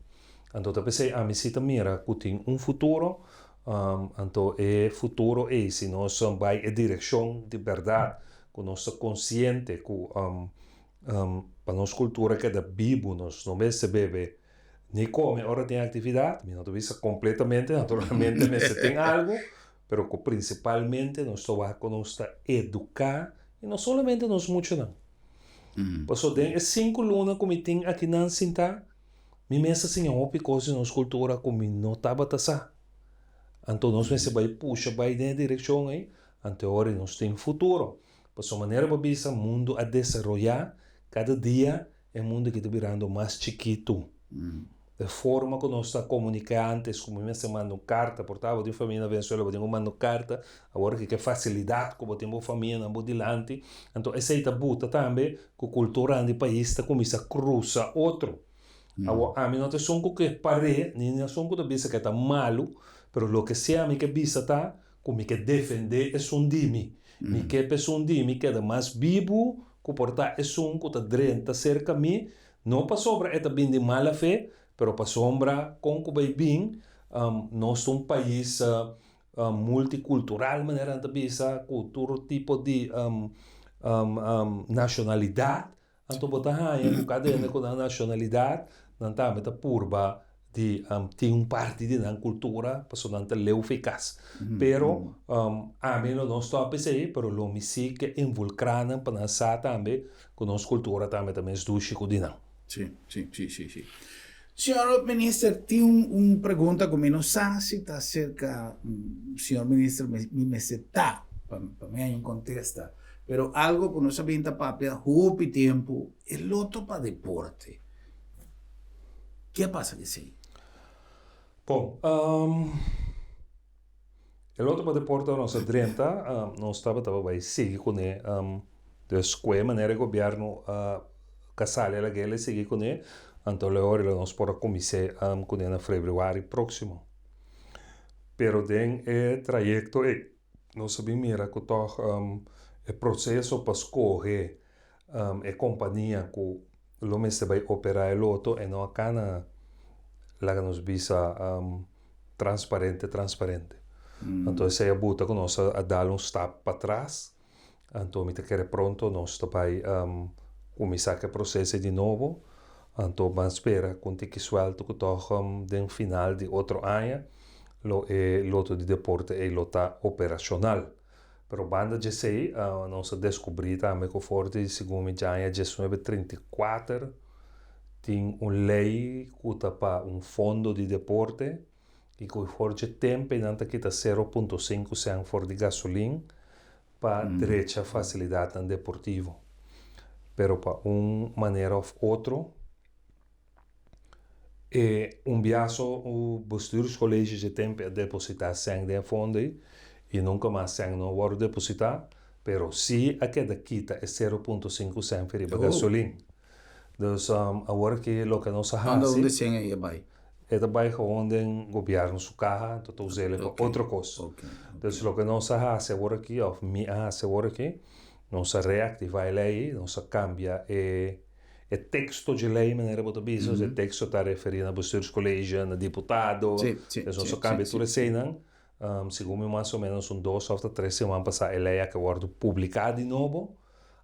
Anto ta p'esei ami si ta mira ku tin un futuro, anto e futuro ei si nos bai e direkshon di bèrdat ku nos ta konsiente ku pa nos kultura keda bibu nos no mester bebe ni kome ora tin aktividat, mi no ta bisa kompletamente naturalmente mester tin algu, pero ku prinsipalmente nos ta wak ku nos ta eduká i no solamente nos muchanan. Paso den e sinku luna ku mi tin akinan sintá, mi mes a siña hopi kos di nos kultura ku mi no tabata sa. Anto nos mester bai pusha bai den e direkshon ei, anto e ora nos tin futuro. Paso manera bo bisa mundu a desaroyá, kada dia e mundu aki ta birando mas chikitu. E forma ku nos ta komuniká antes ku mi mester manda un karta, por ta bo tin famia na Venezuela bo tin ku manda un karta, awor aki ke fasilidat ku bo tin bo famianan bo dilanti, anto esei ta buta tambe ku kulturanan di pais ta kuminsá krusa otro. Awor ami no ta esun ku ke par'é ni esun ku ta bisa ku e ta malu, pero loke si ami ke bisa ta ku mi ke defendé esun di mi. Mi ke pa esun di mi keda mas bibu ku por ta esun ku ta drenta serka mi No pasobra e ta bin di mala fe, pero pasobra kon ku bai bin, nos ta un pais multikultural manera nan ta bisa, ku tur tipo di nashonalidat, anto bo ta haña ku kada hende ku nan nashonalidat, nan tambe ta purba. Di tin un parti di nan cultura pasobra nan ta leu for e cas. Pero ami lo no stop esey, pero lo mi si ke involucra nan pa nan sa tambe cu nos cultura tambe ta mes dushi cu di nan. Si, si, si, si, si. Señor Minister, tin un un pregunta cu mi no sa si ta acerca señor Minister mi mester ta pa pa mi haña un contesta, pero algo cu nos a bin ta papia hopi tempo, e loto pa deporte. Ke a pasa ku esei? Bon, e loto pa deporte nos a drenta, nos tabata pa bai sigui kuné. Dus ku e manera e gobièrnu a kasali a lag'el e sigui kuné, anto lo e ora nos por a kumins'é kuné na febrüari próksimo. Pero den e trayekto ei nos a bin mira ku tòg e proseso pa skohe E kompania ku lo mester bai operá e loto e no a kana laga nos bisa transparente transparente. Anto esei a buta ku nos a dal un stap patras. Anto mi ta kere pronto nos ta bai kuminsá ku e proseso di nobo. Anto ban spera ku un tiki suèlto ku tòg den final di otro aña lo e loto di deporte ei lo ta operashonal. Pero banda djesei nos a deskubrí tambe ku for di segun mi djaña 1934 tin un lei ku ta pa un fondo di deporte i ku for dje tempu ei nan ta kita 0.5 sèn for di gasolin pa drecha fasilidatnan deportivo. Pero pa un manera òf otro E un biaso u bestuurscollege dje tempe a deposita sèn den e fondo ei i nunka mas sèn no a wòrdu depositá, pero sí a keda kita e 0.5 sèn fi riba gasolin. Dus awor aki loke nos a Unda hasi. unda e sèn ei a bai? E ta bai gewoon den gobièrnu su kaha, anto ta us'el pa otro kos. Dus loke nos a hasi awor aki, òf mi a hasi awor aki, nos a reaktivá e lei ei, nos a kambia e. E teksto dje lei, manera bo ta bisa, e teksto ta referí na bestuurscollege, na diputado, dus nos a kambia tur eseinan. Segun mi mas o menos un dos òf ta tres siman pasá e lei a ke wòrdu publiká di nobo.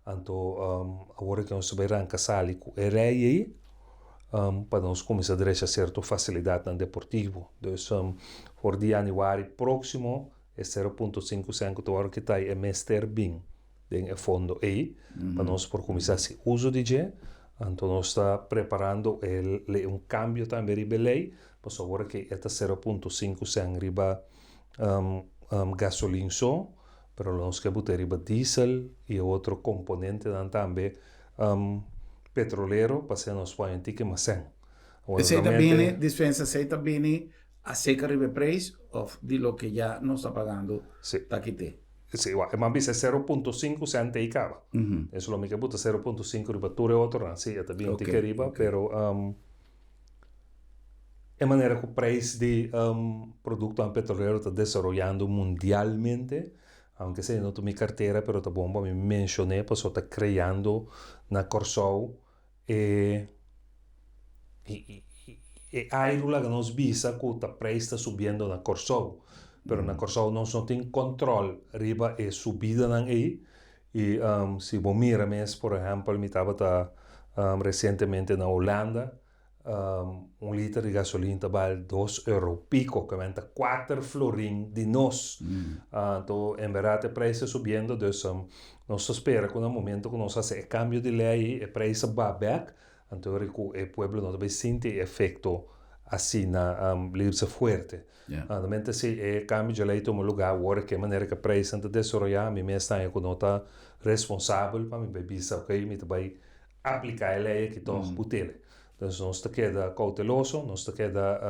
Anto awor ke nos ta bai ranka sali ku e lei ei pa nos kuminsá drecha sierto fasilidatnan deportivo. Dus for di yanüari próksimo e 0.5 sènt ku ta wòrdu kitá ei e mester bin. Den e fondo ei, pa nos por kuminsá hasi uso di dje, anto nos ta preparando e lei, un kambio tambe riba e lei, pasobra awor ke e ta 0.5 sèn riba gasolin so, pero lo nos ke bot'é riba diesel i e otro komponentenan tambe petrolero, pa asina nos por haña un tiki mas sèn. Esei ta bini, dispensa, esei ta bini aserka riba e preis òf di loke ya nos ta pagando ta kit'é? Sí, wak, e man bisa 0.5 cent ei kaba. Eso lo mi ke buta 0.5 riba tur e otronan. Sí, e ta bin un tiki riba, pero e manera ku preis di produktonan petrolero ta desaroyando mundialmente, aunke esei no ta mi kartera, pero ta bon pa mi menshon'é pasobra ta kreando na Kòrsou E e airu laga nos bisa ku ta preis ta subiendo na Kòrsou, pero na Kòrsou nos no tin kòntròl riba e subidanan ei i si bo mira mes por ehèmpel mi tabata resientemente na Hulanda un liter di gasolin ta bal dos euro piko ke men ta kuater florin di nos anto en bèrdat e preis ta subiendo dus Nos ta spera ku na momento ku nos hasi e kambio di lei ei, e preis a baha bèk, anto ora ku e pueblo no ta bai sinti e efekto asina lirse fuerte. Antemente si e kambio dje lei tuma lugá awor, ke manera ku e preisnan ta desaroyá, mi mes ta haña ku no ta responsabel pa mi bai bisa ok mi ta bai apliká e lei aki tòg putele. Entonces nos ta keda kouteloso, nos ta keda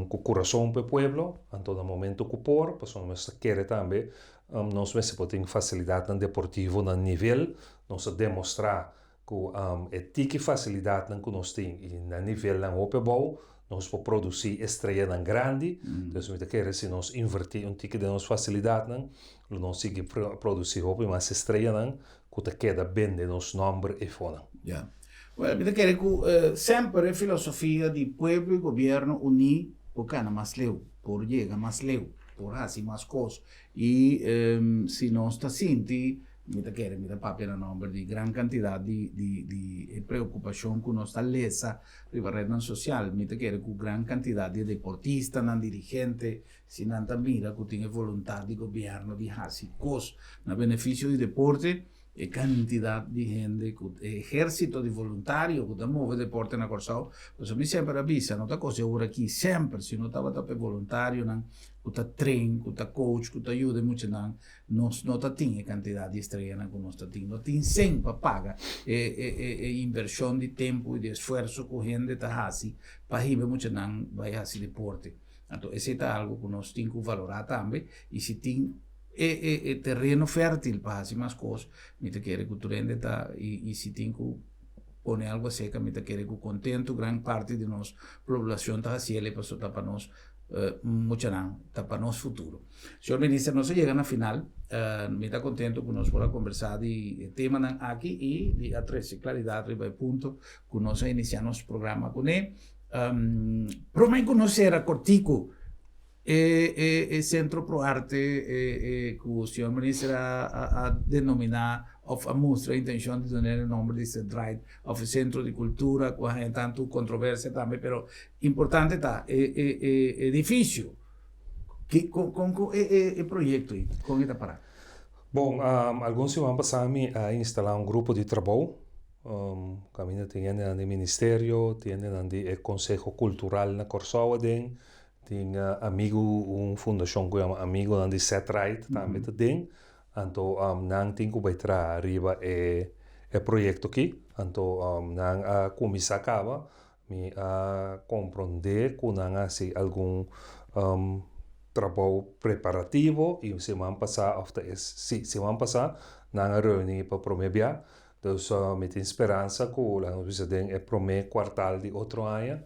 ku kurason pa e pueblo, anto na momento ku por, pasobra nos ta kere tambe Nos mester por tin facilidadnan deportivo na nivel. Nos a demostra cu e tiki facilidadnan cu nos tin y na nivelnan hopi abou, nos por produci estrellanan grandi. Entonces mi ta kere si nos inverti un tiki den nos facilidadnan, lo nos sigui produci hopi mas estrellanan cu ta keda bende nos nomber efonan. Ya. Well, mi ta kere cu semper e filosofia di pueblo y gobierno uni por cana mas leu, por yega mas leu, por haci mas cos. I si nos ta sinti Mi ta kere mi ta papia na nòmber di gran kantidat di di di e preokupashon ku nos ta lesa riba retnan sosial. Mi ta kere ku gran kantidat di e deportistanan, dirigente, si nan ta mira ku tin e voluntat di gobièrnu di hasi kos na benefisio di deporte, e kantidat di hende ku e ehérsito di voluntario ku ta move deporte na Kòrsou, pasobra mi semper a bisa, no ta kos di awor aki, semper si no tabata pa e voluntarionan ku ta train, ku ta coach, ku ta yuda e muchanan, nos no ta tin e kantidat di estreanan ku nos ta tin. No tin sen pa paga e e e invershon di tempu i di esfuerso ku hende ta hasi pa hiba e muchanan bai hasi deporte. Anto esei ta algu ku nos tin ku valorá tambe i si tin e e e tereno fértil pa hasi mas kos, mi ta kere ku tur hende ta i i si tin ku pone algu aseka mi ta kere ku kontentu gran parti di nos poblashon ta hasiel e pasobra ta pa nos muchanan, ta pa nos futuro. Señor Minister, nos a yega na final. Mi ta contento cu nos por a conversa di e temanan aki y di a trece claridad riba e punto cu nos a inicia nos programa cune. Prome cu nos cera cortico e e e Centro Pro Arte e e cu señor Minister a a a denomina of a mustra intencion di dun'e e nomber di Cedright of e Centro di Cultura cu a haña tanto controversia tambe pero Importante ta e e e edificio. Ki con con con e e e proyecto ei con e ta para? Bon, algun siman pasá mi a instalá un grupo di trabou. Kaminda tin hendenan di ministerio, tin hendenan di e Konseho Kultural na Kòrsou aden, tin amigu, un fundashon ku yama Amigunan di Set Right tambe ta den. Anto nan tin ku bai traha riba e e proyekto aki. Anto nan a kuminsá kaba. Mi a komprondé ku nan a hasi algun trabou preparativo i siman pasá òf ta es sí siman pasá nan a reuní pa promé bia. Dus mi tin speransa ku laga nos bisa den e promé kuartal di otro aña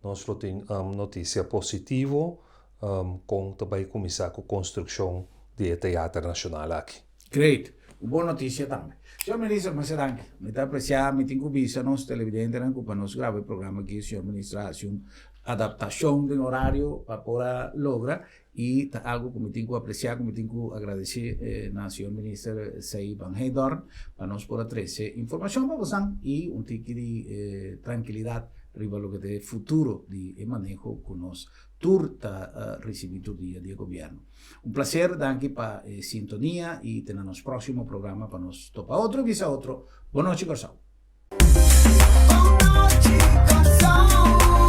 nos lo tin notisia positivo kon ta bai kuminsá ku konstrukshon di e teater nashonal aki. Great! Un bon noticia tambe. Señor Minister, masha danki. Mi ta aprecia, mi tin cu bisa nos televidentenan cu pa nos graba e programa aki, señor Minister a haci un adaptacion den horario pa por a logra y ta algo cu mi tin cu aprecia, cu mi tin cu agradece na señor Minister Sei van Heydoorn pa nos por a trece informacion pa bosan y un tiki di trankilidad riba loke ta e futuro di e maneho cu nos tur ta ricibi tur dia di e gobierno. Un placer, danki pa e sintonia y te na nos proximo programa pa nos topa otro y bisa otro. Bon nochi Corsou. Bon nochi Corsou.